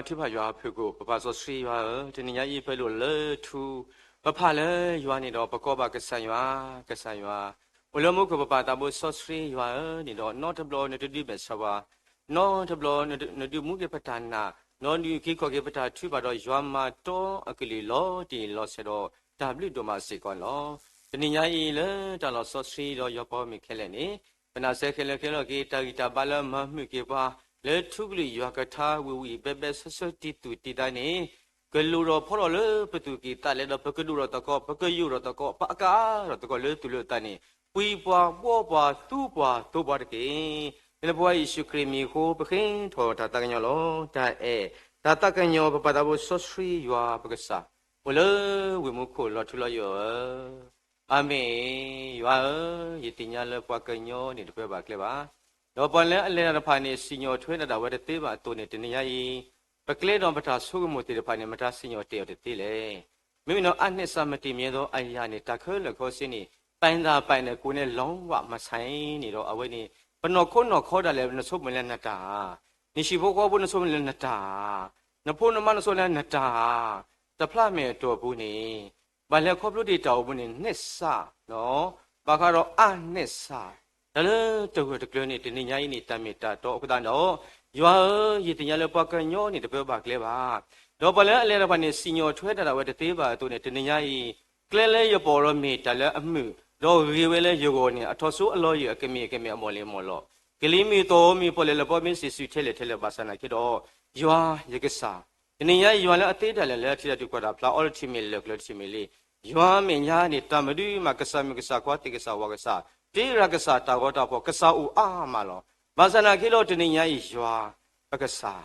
ထုကဖၣ်ယွၤအဖုၣ်ကိာ် ပပၢ်စီဆှံယွၤဧၢ, တနံၤညါအံၤ ပလိၣ်လၢထူ, ပဖးလၢယွၤန့ၣ်ဒီး ပကိးဘၣ်ကစၢ်ယွၤ, ကစၢ်ယွၤ, အိၣ်လၢမူခိၣ် ပပၢ်သးဘိစီဆှံယွၤဧၢန့ၣ်ဒီး နီတဘျီနတဒုးမဲာ်ဆှးဝါ, နီတဘျီနဒုးမူက့ၤပတၢ်နာ်, နီဒုးက့ၤခီၣ်က့ၤပတၢ်ထုကဖၣ်ဒီး ယွၤမၤတီအကလုၢ်လီၤတံၢ်လီၤဆဲးဒီး တၢ်ဘျုးဒိၣ်မးစ့ၢ်ကီးန့ၣ်လီၤ. တနံၤညါအံၤလၢတၢ်လီၤစီဆှံဒီးယွၤပှၤမုၣ်ခဲလၢာ်န့ၣ် ပနာ်စဲးခဲလၢာ်ခဲလၢာ်က့ၤ တၢ်ဂံၢ်တၢ်ဘါလၢမၤမုာ်က့ၤပှၤ လၢထူကလုာ်ယွၤကထါဝံၤဝံၤဘဲဘဲဆၢဆၢတံၢ်သူၣ်တံၢ်သးန့ၣ် ကလိၣ်ထီၣ်ဖီထီၣ်လၢပသူၣ်ကံၢ်သးလဲဒီး ပကဒိၣ်ထီၣ်သကိး ပကယိာ်ထီၣ်သကိး ပအကါထီၣ်သကိးလၢသူၣ်လၢသးန့ၣ် ပှံၤပှၤဘှီပှၤ သူပှၤသိပှၤတက့ၢ်. လၢနဖိခွါယ့ၣ်ၡူးခရံာ်မံၤအဃိ ပဃ့ထီၣ်တၢ်သးကညီၤလီၤ. တၢ်အဲၣ်, တၢ်သးကညီၤ ပပၢ်သးဘိစီဆှံယွၤပကစၢ် အိၣ်လၢဝ့ၢ်မူခိၣ်လီၤထူလီၤယိာ်ဧၢ အၤမ့ၣ်. ယွၤဧၢ, ယသ့ၣ်ညါလၢပှၤကညီန့ၣ်တပၢဘၣ်ကျဲဘၣ်, ဒီးပှၤလၢအလဲၤတၢ်တဖၣ်န့ၣ် စံၣ်ညီၣ်ထွဲတၢ်ဒၣ်ဝဲတသ့ဘၣ်အသိးန့ၣ် တနံၤညါအံၤ ပကျဲဒီးပတၢ်ဆိကမိၣ်သ့ၣ်တဖၣ်န့ၣ် မတၤစံၣ်ညီၣ်တဲာ်အီၤတသ့လဲၣ်. မ့မ့ၢ်ဒီးအါန့ၢ်စၢ်မတံၤမ့ၢ်အသိးအယၢ်န့ၣ် တၢ်ခဲလၢာ်ခဲဆ့န့ၣ် ပၢၢ်သးပၢၢ်န့ၣ် ကိးန့ၣ်လီၤဝၣ်မဆါအံၤန့ၣ်ဒီး အဝဲန့ၣ် ပနီၢ်ခိနီၢ်ခီဒၣ်လဲာ် နဆိကမိၣ်လၢနတၢ်ဧါ, နဟံၣ်ဖိဃီဖိနဆိကမိၣ်လၢနတၢ်ဧါ, နဖိနမါနဆိကမိၣ်လၢနတၢ်ဧါ, တဖျးမဲာ်အတီၢ်ပူၤန့ၣ် ဘၣ်လဲၤခီဖျိတ့ၢ်တၢ်အိၣ်မူန့ၣ် န့ၢ်စၢ်, ဘၣ်ဃးဒီးအါန့ၢ်စၢ်, တၢ်လၢတဂၢၢ်တကျၢၤန့ၣ် တနံၤညါအံၤန့ၣ် တၢ်မ့ၢ်တၢ်တီအဃိသတးဒီး ယွၤဧၢ, ယသ့ၣ်ညါလၢပှၤကညီန့ၣ်တပၢဘၣ်ကျဲဘၣ်, ဒီးပှၤလၢအလဲၤတဖၣ်န့ၣ် စံၣ်ညီၣ်ထွဲတၢ်ဒၣ်ဝဲတသ့ဘၣ်အသိးန့ၣ် တနံၤညါအံၤ ကျဲလၢယပီၢ်ဒီးမ့ၢ်တၢ်လၢအမုာ်, ဒီးဂ့ၤဝဲလၢယဂီၢ်န့ၣ် အထီၣ်ဆိအလီၢ်ယံၤအကမ့ၢ်ကမ့ၢ်အမီၢ်လ့ၤမီၢ်လီၤ, ကလံၤမ့ၢ်သီမ့ၢ်ပီၣ်လဲၣ်လၢပီမ့ၢ်စ့ၢ်ဆူၣ်ထဲလဲၣ်ထဲလဲၣ်ဘၣ်ဆၣ်နာ်က့ဒီး ယွၤယကစၢ်, တနံၤညါယွၤလၢအသ့တၢ်လဲၣ်လၢအထံၣ်တၢ်ဒုးကွၢ်တၢ်ဖျါအီလၢထံၣ်မ့ၢ်လၢာ်ကျၢၤထံၣ်မ့ၢ်လံ, ယွၤမဲာ်ညါန့ၣ် တၢ်မနုၤမး ကစၢ်မုၣ်ကစၢ်ခွါသ့ၣ်ကစၢ်ဝၤကစၢ် တ့ရၤကစၢ်တၢ်ဂီၤတၢ်ဖီၣ် ကစၢ်အိၣ်အါမးလီၤ. ဘၣ်ဆၣ်နာ်က့ဒီးတနံၤညါအံၤယွၤပကစၢ်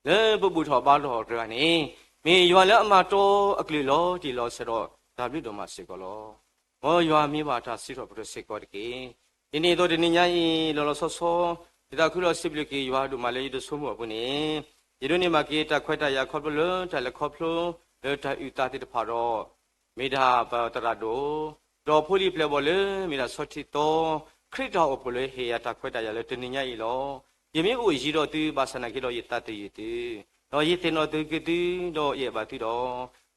လၢပဘူၣ်ထီၣ်ဘါထီၣ်တဂၤန့ၣ် မ့ၢ်ယွၤလၢအမၤတီအကလုၢ်လီၤတံၢ်လီၤဆဲးဒီး တၢ်ဘျုးဒိၣ်မးစ့ၢ်ကီးလီၤ. မ်ယွၤမ့ၢ်ဘၣ်တၢ်စံးထီၣ်ပတြၢၤစ့ၢ်ကီးတက့ၢ်. ဒ်န့ၣ်အသိးတနံၤညါအံၤ လီၤလီၤဆီဆီ ယသးခုလီၤစံးဘျုးက့ၤယွၤဒိၣ်မးလၢယတဆိကမိၣ်အပူၤန့ၣ် ယဒိးန့ၢ်ဘၣ်က့ၤတၢ်ခွဲးတၢ်ယာ်ခီဖျိလၢတၢ်လဲၤခီဖျိ လၢတၢ်အုၣ်သးသ့ၣ်တဖၣ်ဒီး မ့ၢ်ဒၣ်ပသရၣ်ဒိၣ် ဒီးဖိလံၤပျဲၢ်ဘီၣ်လၢမ့ၢ်ဒၣ်ဆီထံသီ ခရံာ်တၢ်အိၣ်ဖှိၣ်လၢဟ့ၣ်ယၤတၢ်ခွဲးတၢ်ယာ်လၢတနံၤညါအံၤလီၤ. ယမ့ၢ်အိၣ်ယံၤဒီးသုဘၣ်ဆၣ်နာ်က့ဒီးယသးသယုၢ်သု ဒီးယသ့ၣ်နီၣ်သုက့ၤသု ဒီးယအဲၣ်ဘၣ်သုဒီး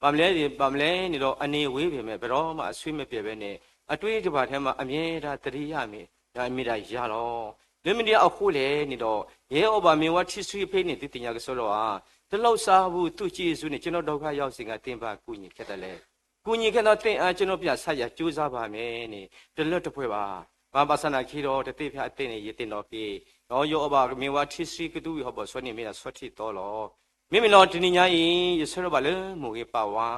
ဘၣ်မနုၤလဲၣ် ဘၣ်မနုၤလဲၣ်န့ၣ်ဒီး အန့ၣ်ဝ့ဘ့ၣ်မဲာ် ဘယ်တော့မှအဆူမဲာ်ပျဲၢ်ဘဲန့ၣ် အတွေးတဖၣ်ထဲမှာ အမြဲတမ်းသတိရမ့ၢ် မ့ၢ်ဒၣ်ယၤလီၤ. လၢမနုၤအဃိလဲၣ်န့ၣ်ဒီး ယဟဲအီၣ်ဘၣ်မ့ၢ်ဝဲထံဆှံဖဲန့ၣ် သုသ့ၣ်ညါကစီဒီဧါ, တလောက်စားဘူး သူ့ကျေးဇူးနဲ့ ကျွန်တော်ဒုက္ခရောက်စဉ်က သင်ပါကူညီခဲ့သလဲ ကူညီခဲ့သောသင်အား ကျွန်တော်ပြန်ဆပ်ရန်ကြိုးစားပါမယ်န့ၣ် တလၢတပှဲၤဘၣ်. ဘၣ်ဆၣ်သနာ်က့ဒီး တသ့ဖဲအသ့န့ၣ် ယသ့ၣ်နီၣ်က့ၤ ဒီးယအီၣ်ဘၣ်မ့ၢ်ဝဲထံဆှံကသူဝံၤဟီၣ်ဘီၣ်စီန့ၣ် မ့ၢ်ဒၣ်ဆီထံသီလီၤ. မ့မ့ၢ်လီၤတနံၤညါအံၤ ယဆၢထၢၣ်ဘၣ်လၢမိၢ်ဂ့ၤပၢ်ဝါ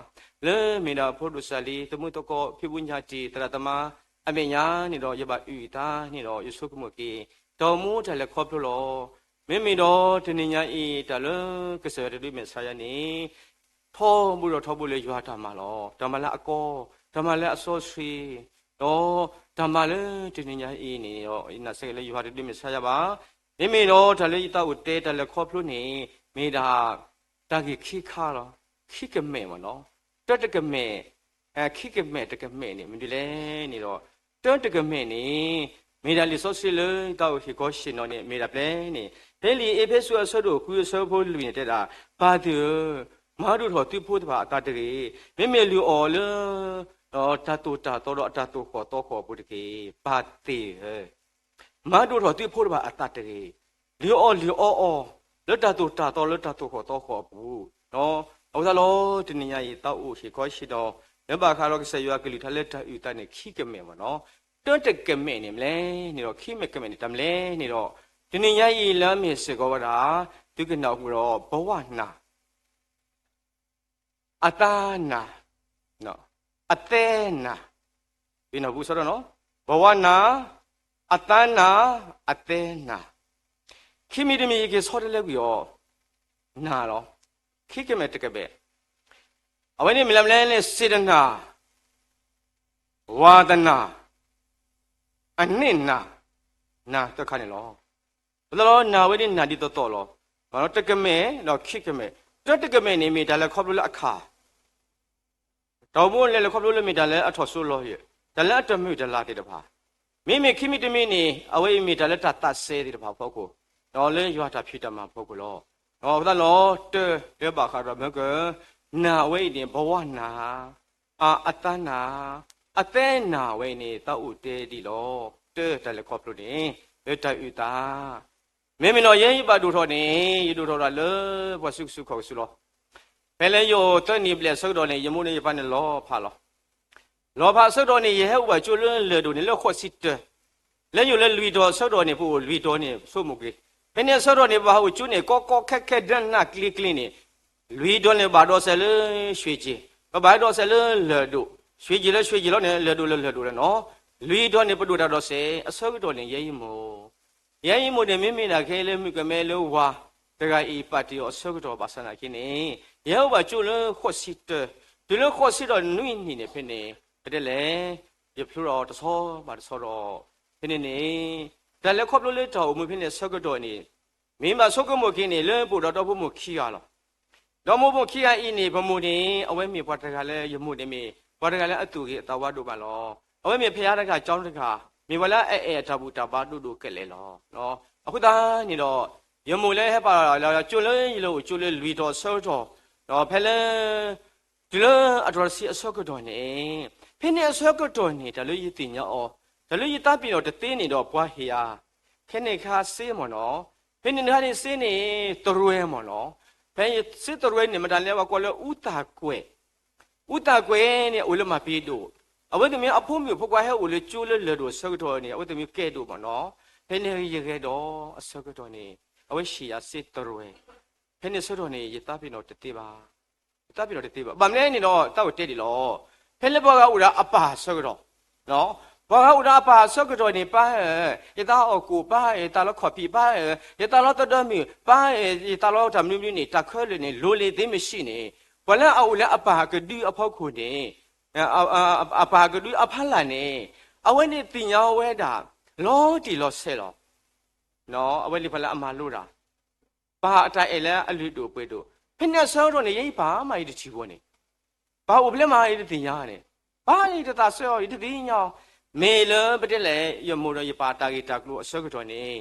လၢမ့ၢ်ဒၣ်ဖိဒိၣ်စၢ်လံ သမူသကိး ဖံးဘူးညၣ်တံၢ် သရၣ်သမါ အမဲာ်ညါန့ၣ်ဒီး ယဘၣ်အုၣ်အသးန့ၣ်ဒီး ယဆိကမိၣ်က့ၤ တၢ်အိၣ်မူတၢ်လဲၤခီဖျိလီၤ. မ့မ့ၢ်ဒီးတနံၤညါအံၤ တၢ်လၢကစၢ်ယွၤတဒုးမဲာ်ဆါယၤန့ၣ် ထီဘိဒီးထီဘိလၢယွၤတၢ်မၤလီၤ. တၢ်မၤလၢအကီ, တၢ်မၤလၢအစီဆှံ, ဒီးတၢ်မၤလၢတနံၤညါအံၤန့ၣ်ဒီး ယနာ်စ့ၢ်ကီးလၢယွၤတဒုးမဲာ်ဆါယၤဘၣ်. မ့မ့ၢ်ဒီးတၢ်လၢယသးအိၣ်တဲတၢ်လဲၤခီဖျိန့ၣ် မ့ၢ်ဒၣ် တၢ်ဂ့ၢ်ခံခါလီၤ. ခံကမဲာ်မ့ၢ်နီၤ, တၢတကမဲာ် ခံကမဲာ်တကမဲာ်န့ၣ် မနုၤလဲၣ်န့ၣ်ဒီး တၢတကမဲာ်န့ၣ် မ့ၢ်ဒၣ်လံာ်စီဆှံလၢယသးအိၣ်ဟ့ၣ်ခီဟ့ၣ်နီၤန့ၣ် မ့ၢ်ဒၣ်ဖဲလဲၣ်န့ၣ် ဖဲလံာ်အ့းဖ့းစူးအဆၢဒိၣ်ဃုအဆၢဖိလွံၢ်န့ၣ်တဲဒၣ်, ပၢ်သ့ၣ်ဧၢ, မၤဒိၣ်ထီၣ်သုဖိသ့ၣ်တဖၣ်အသးတဂ့ၤ, မ့မ့ၢ်လုၢ်အီၣ်လၢ တၢ်သိၣ်တၢ်သီဒီးအတၢ်သိၣ်ဃီၣ်သီဃီၣ်အပူၤတက့ၢ်. ပၢ်သ့ၣ်ဧၢ မၤဒိၣ်ထီၣ်သုဖိတဖၣ်အသးတဂ့ၤ, လုၢ်အီၣ်လုၢ်အီအီၤ လၢတၢ်သိၣ်တၢ်သီလၢတၢ်သိၣ်ဃီၣ်သီဃီၣ်အပူၤ, အဃိသတးလီၤ တနံၤညါအံၤ သးအိၣ်ဟ့ၣ်ခီဟ့ၣ်နီၤ လၢဘၣ်ဃးဒီးကစၢ်ယွၤကလုၢ်ကထါလၢတၢ်အုၣ်သးန့ၣ် ခံကမဲာ်မ့ၢ်နီၤ, တၢတကမဲာ်န့ၣ်မ့ၢ်လဲၣ်န့ၣ်ဒီး ခံမဲာ်ကမဲာ်န့ၣ် တၢ်မနုၤလဲၣ်န့ၣ်ဒီး တနံၤညါအံၤလၢအမ့ၢ်စ့ၢ်ကီးဝဲဒၣ် သုကနၢ်ဟူဒီး ဘဝနာ် အသးနာ်, အသဲနာ်, ပနၢ်ဟူစ့ၢ်ကီးနီၤ, ဘဝနာ်, အသးနာ်, အသဲနာ်, ခံမံၤတမံၤ ယက့ၤဆီတလဲကွံာ်အီၤ, နာ်လီၤ. ခံကမဲာ်တကမဲာ်, အဝဲန့ၣ်မ့ၢ်လၢမနုၤလဲၣ်န့ၣ် စေတနာ, ဝါသနာ, အနစ်နာ်, နာ်သၢခါန့ၣ်လီၤ. အဃိသတးလီၤ နာ်ဝဲန့ၣ်နာ်ဒ်သိးသိးလီၤ. တကမဲာ်ဒီးခံကမဲာ်, တၢတကမဲာ်န့ၣ် မ့ၢ်တၢ်လဲၤခီဖျိလၢအခါ, တၢ်အိၣ်မူလဲၤလဲၤခီဖျိလၢမ့ၢ်တၢ်လၢအထီၣ်စိလီၤယံၤ, တၢ်လၢအတမုာ်တၢ်လၤသ့ၣ်တဖၣ်, မ့မ့ၢ်ခံမံၤတမံၤန့ၣ် အဝဲအံၤမ့ၢ်တၢ်လၢတၢ်သးစဲသ့ၣ်တဖၣ်အဖီခိၣ်, ဒီးလၢယွၤတၢ်ဖံးတၢ်မၤအဖီခိၣ်လီၤ. အဃိသတးလီၤ တၢ်လၢဘၣ်ဃးဒီးမ့ၢ်က နာ်ဝဲအံၤန့ၣ် ဘဝနာ်, အအသးနာ်, အသဲနာ်ဝဲအံၤန့ၣ် သးအိၣ်တဲဒ်လီၤ. တၢ်တၢ်လဲၤခီဖျိန့ၣ် လၢတၢ်အုၣ်သး မ့မ့ၢ်နီၤ ယဲယဘၣ်ဒိၣ်ထီၣ်န့ၣ် ယဒိၣ်ထီၣ်ဒၣ်လၢပှၤစုကစုခီၣ်ကစုလီၤ. ဖဲလၢယအိၣ်သၢနံၣ်ဘျဲၣ်အဆၢကတီၢ်န့ၣ် ယမိၢ်န့ၣ်ယပၢ်န့ၣ်လီၤဖးလီၤ. လီၤဖးအဆၢကတီၢ်န့ၣ် ယဟဲအိၣ်ဘၣ်ကၠိလၢလၢၢ်ဒိၣ်န့ၣ် လၢဃိးဆံတၢ, လၢယအိၣ်လၢလွံၢ်တီၤအဆၢကတီၢ်န့ၣ် ပအိၣ်လွံၢ်တီၤန့ၣ် ဆိကမိၣ်က့ၤ, ဖဲန့ၣ်အဆၢကတီၢ်န့ၣ် ပဘၣ်အိၣ်ကၠိန့ၣ် ကီကီခဲခဲဒၢနၢ်ကျ့ကျ့န့ၣ် လွံၢ်တီၤန့ၣ် ဘၣ်ဒိးစဲးလၢ ရွှေကျင်, ပဘၣ်ဒိးစဲးလၢလၢၢ်ဒိၣ်, ရွှေကျင်လၢ ရွှေကျင်လီၤန့ၣ် လၢၢ်ဒိၣ်လၢလၢၢ်ဒိၣ်လီၤနီၤ. လွံၢ်တီၤန့ၣ် ပဒိၣ်တၢ်ဒိးစဲးအဆၢကတီၢ်န့ၣ် ယဲယမိၢ် ယဲယမိၢ်န့ၣ် မ့မ့ၢ်ဒၣ်ခဲလၢမုၣ်ကမဲလၢဝၤတဂၤအံၤ ပာ်တ့ၢ်အီၤအဆၢကတီၢ်ဘၣ်ဆၣ်သနာ်က့န့ၣ် ယဟဲအိၣ်ဘၣ်ကၠိလၢဃိးဆံတၢ, တုၤလၢဃိးဆံဒီးနွံနံၣ်န့ၣ် ဖဲန့ၣ် ပတဲလဲၣ် ယဖျိထီၣ်တဆီဘၣ်တဆီဒီး ဖဲန့ၣ်န့ၣ် တၢ်လဲၤခီဖျိလၢတၢ်အိၣ်မူဖဲန့ၣ်အဆၢကတီၢ်န့ၣ် မ့ၢ်ဘၣ်ဆိကမိၣ်က့ၤန့ၣ် လၢပအိၣ်ဒီးဒီဖိမိၢ်ခံဂၤလီၤ. ဒီမိၢ်မိၢ်ခံဂၤအံၤန့ၣ် ပမိၢ်န့ၣ် အဝဲမ့ၢ်ပှၤတဂၤလၢ ယမိၢ်န့ၣ်မ့ၢ် ပှၤတဂၤလၢအသူၣ်ဂ့ၤအသးဝါဒိၣ်မးလီၤ. အဝဲမ့ၢ်ဖဲယါတဂၤ ကၠီတဂၤ, မ့ၢ်ပှၤလၢအအဲၣ်အတၢ်ဘူၣ်တၢ်ဘါဒိၣ်ဒိၣ်ကဲလဲာ်လီၤ. အဃိသတးန့ၣ်ဒီး ယမိၢ်လၢဟဲပာ်လီၤကၠိလၢယလၢအိၣ်ကၠိလၢလွံၢ်တီၤအဆၢကတီၢ်, ဒီးဖဲလၢ တုၤလၢအတြီတဆံအဆၢကတီၢ်န့ၣ်, ဖဲန့ၣ်အဆၢကတီၢ်န့ၣ် တၢ်လၢယသ့ၣ်ညါအီၤ, တၢ်လၢယသးပ့ၤနီၣ်တသ့န့ၣ်ဒီးပှၤဟ့ၣ်ယၤ ခဲန့ၣ်ခါစ့မ့ၢ်နီၤ, ဖဲန့ၣ်ခါန့ၣ်စ့န့ၣ် တရွဲမ့ၢ်နီၤ, ဖဲစ့တရွဲန့ၣ် မတၤလဲၣ် ပှၤကိးလၢအူသၣ်ကွဲး, အူသၣ်ကွဲးန့ၣ် အိၣ်လၢမၤပ့ၤဒိၣ်, အဝဲသ့ၣ်မ့ၢ်အဖိမုၣ်ဖိခွါဟဲအိၣ်လၢကၠိလၢလၢၢ်ဒိၣ်အဆၢကတီၢ်န့ၣ် အဝဲသ့ၣ်မ့ၢ်ကဲဒိၣ်မ့ၢ်နီၤ, ဖဲန့ၣ်ယဂဲၤဒီးအဆၢကတီၢ်န့ၣ် အဝဲဟ့ၣ်ယၤစ့တရွဲ, ဖဲန့ၣ်အဆၢကတီၢ်န့ၣ် ယသးပ့ၤနီၣ်တသ့ဘၣ် ယသးပ့ၤနီၣ်တသ့ဘၣ်. ဘၣ်မနုၤလဲၣ်န့ၣ်ဒီး တၢ်အိၣ်တဲဒ်လီၤ, ဖဲလၢပှၤဂၤအိၣ်ဒီးအပၢ်အဆၢကတီၢ်, ပှၤဂၤအိၣ်ဒီးအပၢ်အဆၢကတီၢ်န့ၣ် ပၢ်ဧၢ, ယသးအီၣ်ကိၣ် ပၢ်ဧၢ, ယသးလီခီၣ်ဖံး ပၢ်ဧၢ, ယသးလီသဒၢမုၢ် ပၢ်ဧၢ, ယသးလီတၢ်မနုၤမနုၤန့ၣ် တၢ်ခဲလၢာ်န့ၣ် လိၤလ့ၤသ့မ့ၢ်ဆံးန့ၣ်, ပှၤလၢအအိၣ်လၢအပၢ်ကဒုအဖီခိၣ်န့ၣ် အပၢ်ကဒုအဖီလာ်န့ၣ် အဝဲန့ၣ်သ့ၣ်ညါဝဲဒၣ် လီၤတံၢ်လီၤဆဲးလီၤ. အဝဲလံပှၤလၢအမၤလိတၢ် ပၢ်အတၢ်အဲၣ်လၢအလုၢ်ဒိၣ်ပှ့ၤဒိၣ်, ဖဲန့ၣ်အဆၢကတီၢ်န့ၣ် ယဲယပၢ်မးယတထံၣ်ဘၣ်န့ၣ်, ပၢ်အိၣ်ဖဲလဲၣ်မးယတသ့ၣ်ညါန့ၣ်, ပၢ်န့ၣ်ယတသးဆၢအီၤ ယတသ့ၣ်ညါအီၤ, မ့ၢ်လၢပတဲလဲၣ် ယမိၢ်ဒီးယပၢ်တၢ်ဂ့ၢ်တၢ်ကျိၤအဆၢကတီၢ်န့ၣ်,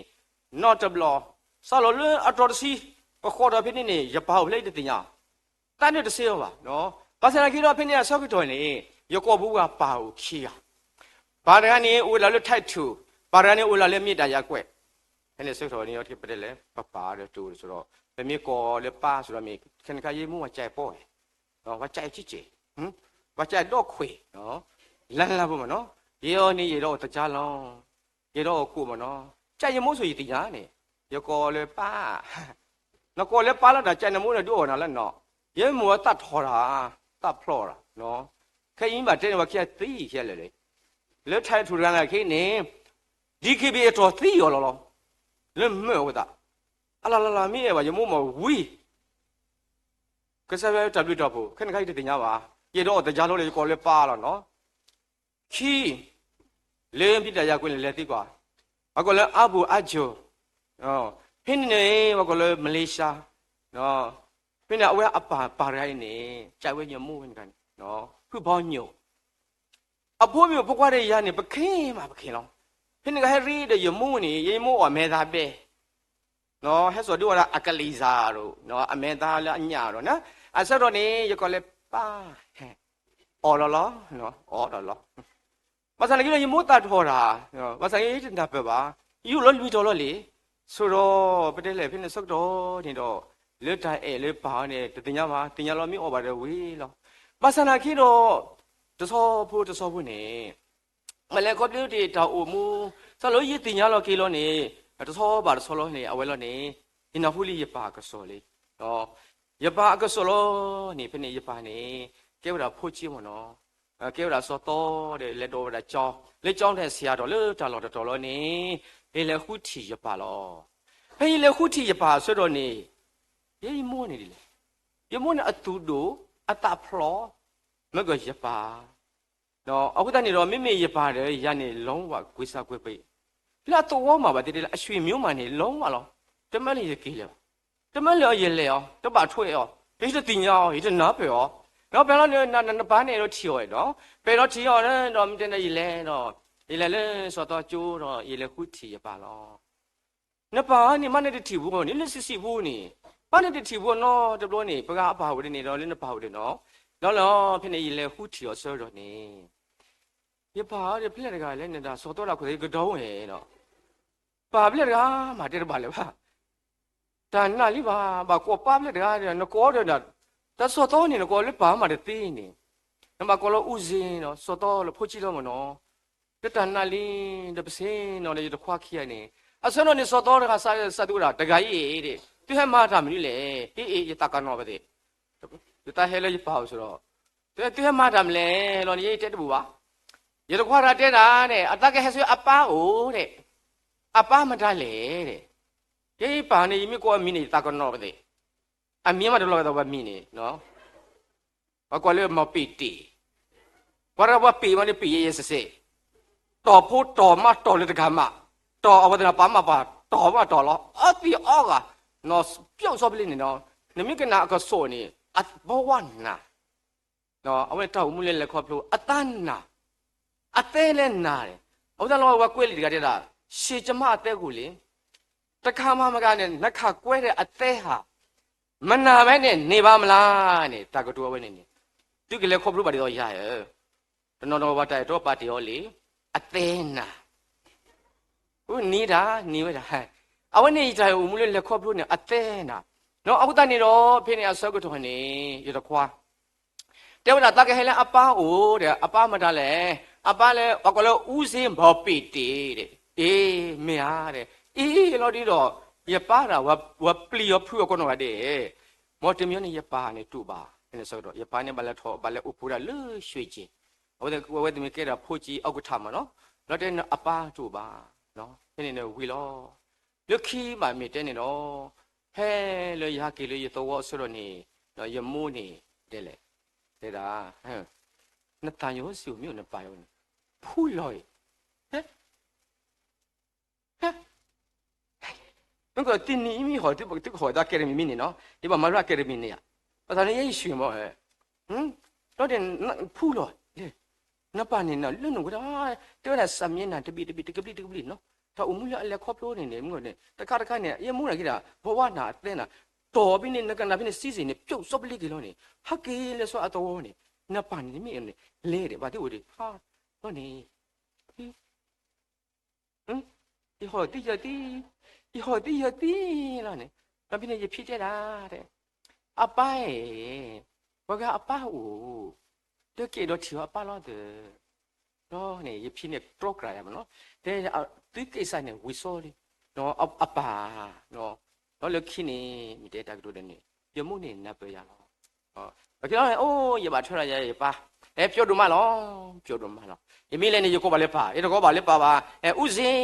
နီတဘျီ စးလီၤလၢအတြီတဆံ ပဃီဒီးဖဲန့ၣ်န့ၣ် ယပၢ်အိၣ်ဖဲလဲၣ်ယတသ့ၣ်ညါ, သးန့ၣ်တဆၢအီၤဘၣ်, ဘၣ်ဆၣ်သနာ်က့ဒီးဖဲန့ၣ်အဆၢကတီၢ်န့ၣ် ယကိာ်ပူၤဂၤပၢ်အိၣ်ခံဂၤ, ပၢ်တဂၤန့ၣ် အိၣ်လၢ Thai Town, ပၢ်တဂၤန့ၣ် အိၣ်လၢ မေတ္တာရပ်ကွက်, ဖဲန့ၣ်အဆၢကတီၢ်န့ၣ် ပတဲလဲၣ် ပပၢ်ဒီးတအိၣ်ဒီး ပမ့ၢ်ကိးလၢပၢ်စ့ၢ်ဒီးမ့ၢ် ခဲန့ၣ်ခါယဲမ့ၢ်ဝဲကဲပီၢ်ဝဲ, ဝဲကဲကံကဲ, ဝဲကဲဒီခွဲး, လၢလၢပူၤမ့ၢ်နီၤ, ယဲအီၤန့ၣ်ယဲဒီးအိၣ်တကါလီၤ, ယဲဒီးအိၣ်ကိၣ်မ့ၢ်နီၤ, ကဲယမိၢ်ဆိယသ့ၣ်ညါန့ၣ်, ယကိးလၢပၢ်, နကိးလၢပၢ်လီၤတၢ်ကဲနမိၢ်န့ၣ်ဒုးအီၣ်နၤလၢနီၤ, ယဲမ့ၢ်ဝဲသးထီၣ်တၢ်, သးဖျိးတၢ်, ခဲအံၤဘၣ်တဲန့ၣ် ပှၤခံဂၤသံခဲလၢာ်လံ, လၢ Thai Town တဂၤန့ၣ်ခဲအံၤန့ၣ် DKBA အတီၢ်သံအီၤလီၤလီၤ, လၢမၢအဝဲသး, အလီၤလီၤလီၤ မ့ၢ်အဲၣ်ဘၣ် ယမိၢ်မ့ၢ်ဝံၤ ကစၢ်ယွၤတၢ်ဘျုးတၢ်ဖှိၣ် ခဲန့ၣ်ခါယတသ့ၣ်ညါဘၣ်, ယဲဒီးအိၣ်တကါလီၤလၢယကိးလၢပၢ်လီၤနီၤ, ခံ လၢ မေတ္တာရပ်ကွက် န့ၣ် လဲၤသံကွၢ်, ပှၤကိးလၢအါပူၤအါစၢၤ, ဖဲန့ၣ်န့ၣ် ပှၤကိးလၢ Malaysia, ဖဲန့ၣ် အဝဲအပၢ်ပၢ်တဂၤအံၤန့ၣ် ကးဝဲယမိၢ်ဝဲန့ၣ်တဂၤန့ၣ်, ဖုဘီညိၣ် အဖိမုၣ်ဖိခွါဒီးယၤန့ၣ် ပခဲမးပခဲလီၤ, ဖဲန့ၣ်ကဟဲရ့ဒီးယမိၢ်န့ၣ် ယမိၢ်အီၣ်အမဲာ်သၣ်ဘဲ ဟဲစိာ်ဒုးဝဲဒၣ်အကလံၤစၢ်ဒီး အမဲာ်သၣ်လၢအညၣ်ဒီး အဆၢကတီၢ်န့ၣ် ယကိးလၢပၢ်, အီၣ်လီၤလီၤ, အီၣ်လီၤလီၤ, ဘၣ်ဆၣ်သနာ်က့ဒီး ယမိၢ်သးထီၣ်တၢ်, ဘၣ်ဆၣ်ယတနၢ်ပၢၢ်ဘၣ်, ယအိၣ်လၢလွံၢ်တီၤလီၤလံ, ဆိဒီး ပတဲလဲၣ်ဖဲန့ၣ်ဆၢကတီၢ်န့ၣ်ဒီး လၢတၢ်အဲၣ်လၢပၢ်န့ၣ် တသ့ၣ်ညါဘၣ်, သ့ၣ်ညါလီၤမ့ၢ်အီၣ်ဘၣ်ဒီးဝံၤလီၤ, ဘၣ်ဆၣ်သနာ်က့ဒီး တဆီဖိတဆီဖိန့ၣ် မ့ၢ်လဲၤခီဖျိတ့ၢ်တၢ်အိၣ်မူ စးလၢယသ့ၣ်ညါလီၤက့ၤလီၤန့ၣ် တဆီဘၣ်တဆီလီၤန့ၣ် အဝဲလီၤန့ၣ် ယနၢ်ဟူလံယပၢ်အကစီၣ်လံ, ယပၢ်အကစီၣ်လီၤန့ၣ် ဖဲန့ၣ်ယပၢ်န့ၣ် ကဲဝဲဒၣ်ဖိကၠ့မ့ၢ်နီၤ, ကဲဝဲဒၣ်စီၤသီဒီး လဲၤဒိးဝဲဒၣ်ကၠီ, လၢကၠီထဲဆံးအါထီၣ်လၢတၢ်လီၢ်တတီၤလီၤန့ၣ် ယလဲၤဃုထံၣ်ယပၢ်လီၤ, ဖဲယလဲၤဃုထံၣ်ယပၢ်အဆၢကတီၢ်န့ၣ် ယဲယမိၢ်န့ၣ်ဒ်လဲၣ်, ယမိၢ်န့ၣ်အသူၣ်ဒိၣ် အသးဖျိး မ့ၢ်ကယပၢ် အဃိသတးန့ၣ်ဒီး မ့မ့ၢ်ယပၢ်ဒီးယၤန့ၣ် လုံးဝကွဲးစၢ်ကွဲးပ့း, လၢအသဝီမးဘၣ်သ့ၣ်တလၢ အဆွေမျိုးမးန့ၣ် လုံးဝလီၤ, တမၢလၢယက့ၤလဲၤဘၣ်, တမၢလၢယလဲၤအီၤ တဘၣ်ထွဲအီၤ ယတသ့ၣ်ညါအီၤ ယတနၢ်ပၢၢ်အီၤ, ဒီးဖဲလီၤန့ၣ် နပၢ်န့ၣ်ဒီးထံၣ်အီၤဒီး ဖဲလီၤထံၣ်အီၤဒီး မ့ၢ်တဲန့ၣ်ယလဲၤဒီး ယလဲၤလၢစီၤသီကၠိဒီး ယလဲၤဃုထံၣ်ယပၢ်လီၤ. နပၢ်န့ၣ် မ့ၢ်နတထံၣ်ဘူးန့ၣ် လၢစံးစံးဘူးန့ၣ် ပၢ်န့ၣ်တထံၣ်ဘၣ်နီတဘျီန့ၣ် ပှၤဂၤအပၢ်အိၣ်ဒ်န့ၣ်ဒီး လၢနပၢ်အိၣ်ဒ်နီၤ, ဒီးလီၤဖဲန့ၣ် ယလဲၤဃုထံၣ်အီၤဆၢကတီၢ်န့ၣ်, ယပၢ်ဒီး ဖဲလဲၣ်တဂၤလဲၣ် နတၢ်ဆီၣ်သီတၢ်ခိၣ်သး ယကဒီဝဲနီၤ, ပၢ်ဖဲလဲၣ်တဂၤမး တဲတဘၣ်လၢၤဘၣ် တၢ်နာ်လံဘၣ်, ဘၣ်ကိးပၢ်ဖဲလဲၣ်တဂၤဒီး နကိးဒီး တၢ်ဆီၣ်သီန့ၣ် နကိးလၢပၢ်မးတသ့န့ၣ်, နဘၣ်ကိးလၢအူစ့နီၤ, ဆီၣ်သီလၢဖိဆံးလီၤမၢ်နီၤ, လၢတၢ်နာ်လံ, ဒီးပစ့နီၤဒီး ယတခွါခံဂၤန့ၣ်, အဆၢနီၤန့ၣ် ဆီၣ်သီတဂၤစး စးသုဝဲဒၣ် တဂၤအံၤအံၤဒီး သုဟဲမၤတၢ်မနုၤလဲၣ်, အ့အ့ ယသးကနီၤပသ့ၣ်, ယသးဟဲလၢယပၢ်အိၣ်စ့ဒီး, သုဟဲမၤတၢ်မနုၤလဲၣ်လီၤန့ၣ် ယတဲတဘူၣ်ဘၣ်, ယတခွါတဂၤတဲဒၣ်န့ၣ် အသးကဟဲဆူအပၢ်အိၣ်ဒီး, အပၢ်မတၤလဲၣ်ဒီး, ယပၢ်န့ၣ် ယမ့ၢ်ကိးအမံၤန့ၣ် ယသးကနီၤပသ့ၣ်, အမံၤမးတလီၤကသီၣ်ပမံၤန့ၣ် ပှၤကိးလၢမီၤပ့ၤတ့ၢ်, ပှၤတဂၤပှၤပ့ၤမးန့ၣ် ပ့ၤယဲယဲစ့စ့, တီၢ်ဖိတီၢ်မးတီၢ်လၢတဂၤမး, တီၢ်အဝဲသ့ၣ်ပာ်မးပာ်တီၢ်မးတီၢ်လီၤ, အသံအီဂၤ, နီၢ်ပျီၣ်စီဖဲလဲၣ်န့ၣ်နီၤ, နမ့ၢ်ကနၣ်အကစီၣ်န့ၣ် အဘီဝဲနၤ အဝဲတၢ်အိၣ်မူလၢလဲၤခီဖျိ အသးနၤ, အသဲလဲၣ်နၤန့ၣ်, အဝဲသ့ၣ်လီၤဝဲကွဲးလံာ်တဂၤတဲဒၣ်, ရှေ့ကျမအသည်းကိုလေ, တခါမှမကန့ၣ် နခးကွဲတဲ့အသည်းဟာ မနာပဲနဲ့နေပါမလားန့ၣ် တၢ်ကတိၤအဝဲန့ၣ်န့ၣ်, သုကလဲၤခီဖျိဘၣ်ဒ်သိးယၤဧၢ, တနီၤနီၤပှၤတၢ်အဲၣ်တီပာ်တ့ၢ်အီၤလံ, အသဲနၤ န့ၢ်တၢ်န့ၢ်ဝဲဒၣ်, အဝဲန့ၣ်ယတၢ်အိၣ်မူလၢလဲၤခီဖျိန့ၣ် အသဲနၤ, အဃိသတးန့ၣ်ဒီး ဖဲန့ၣ်အဆၢကတီၢ်န့ၣ် ယတခွါ တဲဝဲဒၣ်သးကဟဲလၢအပၢ်အိၣ်ဒီး အပၢ်မတၤလဲၣ်, အပၢ်လၢ ပှၤကိးလၢ ဦးစ့ မော်ပ့ၤတ့ၢ်ဒီး, အ့ မ့ၢ်ဧါဒီး, အ့ လီၤဒုဒီး, ယပၢ်ဒၣ် ဝဲပျံၤအီၤဖုးအီၤကိးနီၢ်ဂၤဒဲး, မ်တမံၤန့ၣ် ယပၢ်န့ၣ်တူၢ်ဘၣ်, ဖဲန့ၣ်ဆၢကတီၢ် ယပၢ်န့ၣ်ဘၣ်လဲၤထီၣ် ဘၣ်လဲၤအိၣ်ဖှိၣ်ဒၣ်လၢ ရွှေကျင်, အဝဲသ့ၣ်မ့ၢ်ကဲဒၣ်ဖိကၠံအီကထၢမးနီၤ, လီၤတဲန့ၣ်အပၢ်တူၢ်ဘၣ်, ဖဲန့ၣ်န့ၣ်ဝံၤလီၤ လၢခံဘၣ်မ့ၢ်တဲန့ၣ်ဒီး, ဖဲလၢယဟဲက့ၤလၢယသဝီအဆၢကတီၢ်န့ၣ်, ယမိၢ်န့ၣ် ဒဲလဲၣ်, တဲဒၣ်, နသးညီစံးမ့ၢ်နပၢ်န့ၣ်, ဖူလီၤအံၤ, မ့ၢ်ကတနံၤအံၤမ့ၢ်ဟီၣ် သုကဟီၣ်သးကဲတမံၤမံၤန့ၣ်နီၤ, ယဘၣ်မၤရၢကဲတမံၤန့ၣ်ဧါ, ပသးန့ၣ်ယဲယဆွံမီၢ်, ဒီး ဖူလီၤ, နပၢ်န့ၣ်နီၤ လၢနအိၣ်ဝဲဒၣ်, တဲဝဲဒၣ် စးမ့ၢ်နၤတဘ့ၣ်တဘ့ၣ် တကဘျံးတကဘျံးနီၤ, တၢ်အိၣ်မူလၢအလဲၤခီဖျိန့ၣ်န့ၣ် မ့ၢ်တခါတခါန့ၣ် ယမူနၤက့ၤဒၣ် ဘဝနၤအသဲနၤ, တီၢ်ဖဲန့ၣ် နကနၣ်ဖဲန့ၣ် စံစ့ၣ်န့ၣ် ပျီၣ်စီပလ့က့ၤလီၤန့ၣ် ဟဲက့ၤလၢစီၤအသဝီန့ၣ်, နပၢ်န့ၣ်မ့ၢ်လဲၤဒီး ဘၣ်သ့ၣ်အိၣ်ဒံးဖးလီၤန့ၣ် ယဟီၣ်သံယၢသံ, ယဟီၣ်သံယၢသံလီၤန့ၣ်, ဒီးဖဲန့ၣ် ယဖံတဲဒၣ်, အပၢ်ဧၢ, ပှၤဂၤအပၢ်အိၣ်, လၢကအဲၣ်ဒိးထံၣ်အီၤအပၢ်လီၤသၢ, ဒီးန့ၣ် ယဖံန့ၣ်တြီကြၢ်ယၤမးနီၤ, တဲသုက့ၤစးန့ၣ်ဝံၤစီလံ, အပၢ်, ဒီးလၢခံန့ၣ် မ့ၢ်တဲတၢ်ကတိၤဒီးန့ၣ် ယမိၢ်န့ၣ်နၢ်ပၢၢ်ယၤလီၤ. ပကဲလီၤန့ၣ် အိၣ် ယဘၣ်ထွဲဒီးယၤယပၢ်, အဲ ပျီဒိၣ်မးလီၤ, ပျီဒိၣ်မးလီၤ. ယမ့ၢ်လဲၤန့ၣ် ယကိးဘၣ်လၢပၢ်, ယတကိးဘၣ်လၢပၢ်ဘၣ်, အဲ ဦးစ့,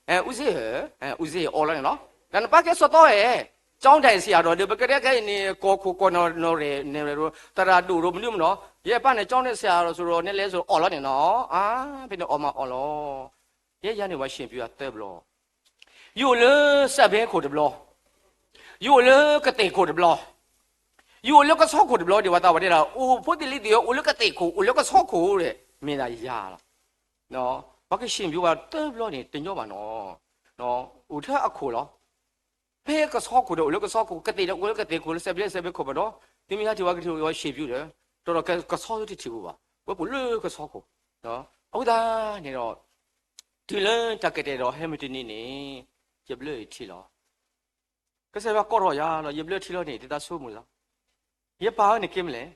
အဲ ဦးစ့ဧၢ, အဲ ဦးစ့အီၤလီၤန့ၣ်လီၤ. တၢ်နပၢ်ကဲစီၤသီဧၢ, ကျောင်းထိုင်ဆရာတော်ဒီး ပကတဲခဲအံၤန့ၣ် ကီၢ်ခိၣ်ကီၢ်နီၢ်နီၢ်ရဲၣ်န့ၣ် သရၣ်ဒိၣ်ရိၣ်မနုၤမနီၤ, ယပၢ်န့ၣ် ကျောင်းထိုင်ဆရာတော်ဆိုတော့ နဲလဲၣ်ဆိုအီၤလီၤန့ၣ်နီၤ, အါ ဖဲန့ၣ်အီၤမးအီၤလီၤ. ယဲယၤန့ၣ် ပှၤ ရှင်ပြု ယၤသၢဘျီ ယအိၣ်လၢစဲးဘ့ခိၣ်တဘျီ, ယအိၣ်လၢကသ့ၣ်ခိၣ်တဘျီ, ယအိၣ်လၢကဆီခိၣ်တဘျီဒီး ပှၤသးပှၢ်တဲဒၣ် အိၣ်ဖိသ့ၣ်လံၤသ့ၣ်ဧၢ အိၣ်လၢကသ့ၣ်ခိၣ် အိၣ်လၢကဆီခိၣ်ဒီး မ့ၢ်ဒၣ်ယၤလီၤ. ပှၤက ရှင်ပြု ပှၤသၢဘျီန့ၣ် တညီဘၣ်နီၤ, အိၣ်ထဲအခိၣ်လီၤ. ဖဲကဆီခိၣ်ဒီး အိၣ်လၢကဆီခိၣ်, ကသ့ၣ်ဒီး အိၣ်လၢကသ့ၣ်ခိၣ် လၢစဲးဘ့ စဲးဘ့ခိၣ်ဘၣ်ဒီး, သုမ့ၢ်ဟဲထံၣ်ပှၤကထံၣ်ပှၤ ရှင်ပြု ဒီး တီတီကဆီတထံၣ်ပူၤဘၣ်, ဝဲပူၤလၢကဆီခိၣ်. အဃိသတးန့ၣ်ဒီး တုၤလၢတၢ်ကတဲာ်ဒီးဟဲမုၢ်တနံၤန့ၣ် ယဘျၢထံလီၤ. ကစၢ်ယွၤကိးထီၣ်ယၤလီၤ, ယဘျၢထံလီၤန့ၣ် တသးဆိကမိၣ်လီၤ. ယပၢ်ဧၢန့ၣ်ကဲမနုၤလဲၣ်,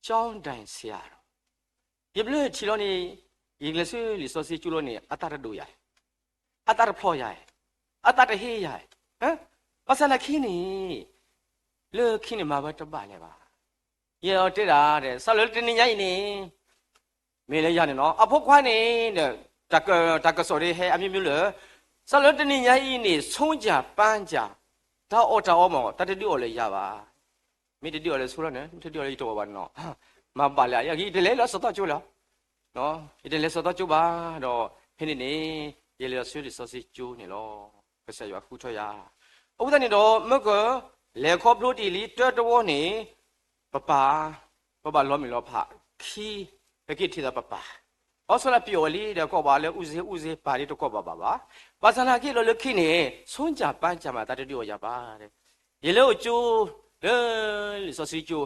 ကျောင်းထိုင်ဆရာတော်, ယဘျၢထံလီၤန့ၣ် ယကလဲၤဆူလံာ်စီဆှံကၠိလီၤန့ၣ် အသးတဒိၣ်ယၤ, အသးတဖျီယၤ, အသးတဟ့ယၤ, ဘၣ်ဆၣ်သနာ်က့န့ၣ် လၢခံန့ၣ်မၤဝဲတဘၣ်လၢၤဘၣ်. ယတဲဒၣ်, စးလၢတနံၤညါအံၤန့ၣ် မ့ၢ်လၢယၤန့ၣ်နီၤ, အဖိခွါန့ၣ် တၢ်ကစီၣ်ဒ်ဟဲအမျိုးမျိုးလၢ စးလၢတနံၤညါအံၤန့ၣ် ဆုံးကြံပန်းကြံ, တၢ်အီၣ်တၢ်အီမး တၢ်တဒုးအီၣ်လၢၤယၤဘၣ်. မ့ၢ်တဒုးအီၣ်လၢဆိလီၤန့ၣ် မ့ၢ်တဒုးအီၣ်လၢယတအိၣ်ဘၣ်န့ၣ်နီၤ, မၤဘၣ်လၢအံၤ ယတလဲၤလၢစီၤသီကၠိလီၤ. ယတလဲၤစီၤသီကၠိဘၣ်ဒီး ဖဲန့ၣ်န့ၣ် ယလဲၤလီၤဆူလံာ်စီဆှံကၠိန့ၣ်လီၤ. ကစၢ်ယွၤဃုထၢယၤ. အဃိသတးန့ၣ်ဒီး မ့ၢ်က လဲၤခီဖျိတ့ၢ်လံတၢတဝီန့ၣ် ပပၢ် ပဘၣ်လီၤမုၢ်လီၤဖး ခံ ပက့ၤထံၣ်သးပပၢ် အီစၢလးပျီၣ်ဝဲလံဒီး ကိးဘၣ်လၢ ဦးစ့ ဦးစ့ ပၢ်လံ တကိးဘၣ်ဘၣ်ဘၣ်. ဘၣ်ဆၣ်သနာ်က့ဒီးလၢခံန့ၣ် ဆုံးကြံပန်းကြံမး တၢ်တဒုးအီၣ်ယၤဘၣ်. ယလဲၤအိၣ်ကၠိ လၢလံာ်စီဆှံကၠိ,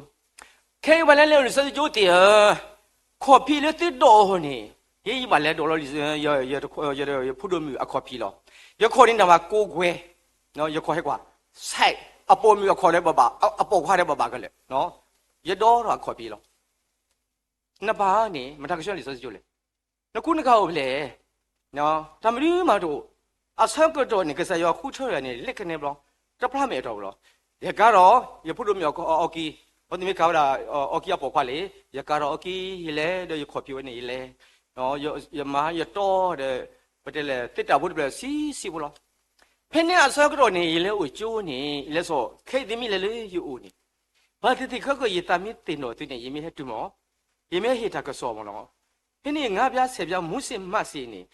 ခဲအံၤပှၤလၢလဲၤအိၣ်လံာ်စီဆှံကၠိသ့ၣ်ဧၢ, ခီၣ်ဖံးလၢသုဒိးအီၤန့ၣ် ယဘၣ်လဲၤဒိးလီၤ ယဖိဒိၣ်မုၣ်အခီၣ်ဖံးလီၤ. ယခီၣ်န့ၣ်နဘၣ်ကိးကွဲ, ယခီၣ်ဟဲကွၢ် ဆဲး အပိာ်မုၣ်အခီၣ်ဒီးဘၣ်ဘၣ်, အပိာ်ခွါဒီးဘၣ်ဘၣ်ကလဲာ်, ယဒိးထီၣ်အခီၣ်ဖံးလီၤ. နပၢ်န့ၣ် မတၤကဆှၢလံာ်စီဆှံကၠိလဲၣ်. နကူနကၤအိၣ်ဖဲလဲၣ်. တၢ်မနုၤမးတအိၣ်. အဆၢကတီၢ်န့ၣ် ကစၢ်ယွၤဃုထၢယၤန့ၣ် လ့ကနဲဘျီ, တဖျါမ့ၢ်အတီၢ်ပူၤလီၤ. ယကၤထီၣ် ယဖိဒိၣ်မုၣ်အီကံ, အဝဲသ့ၣ်မ့ၢ်ကၤဝဲဒၣ်အီကံအပိာ်ခွါလံ, ယကၤထီၣ်အီကံ ယလဲၤဒီးယခီၣ်ဖံးဝဲန့ၣ် ယလဲၤ, ယမၤယတီဒီး ပတဲလဲၣ် သ့ၣ်တၢ်ဖိတဖျၢၣ်ဆံးဆံးဖိလီၤ. ဖဲန့ၣ်အဆၢကတီၢ်န့ၣ် ယလဲၤအိၣ်ကၠိန့ၣ် ယလဲၤစိာ် ခဲအံၤသုမ့ၢ်လဲၤလၢယအိၣ်န့ၣ် ဘၣ်သ့ၣ်သ့ၣ်ခဲကၢၢ် ယသးမ့ၢ်သ့ၣ်နီၣ်သုန့ၣ် ယမ့ၢ်ဟဲတုၤမီၤ, ယမ့ၢ်ဟဲဟ့ၣ်တၢ်ကစီၣ်မီၤလီၤ. ဖဲန့ၣ် ငါးပြားဆယ်ပြား မူးစ့မးစ့န့ၣ်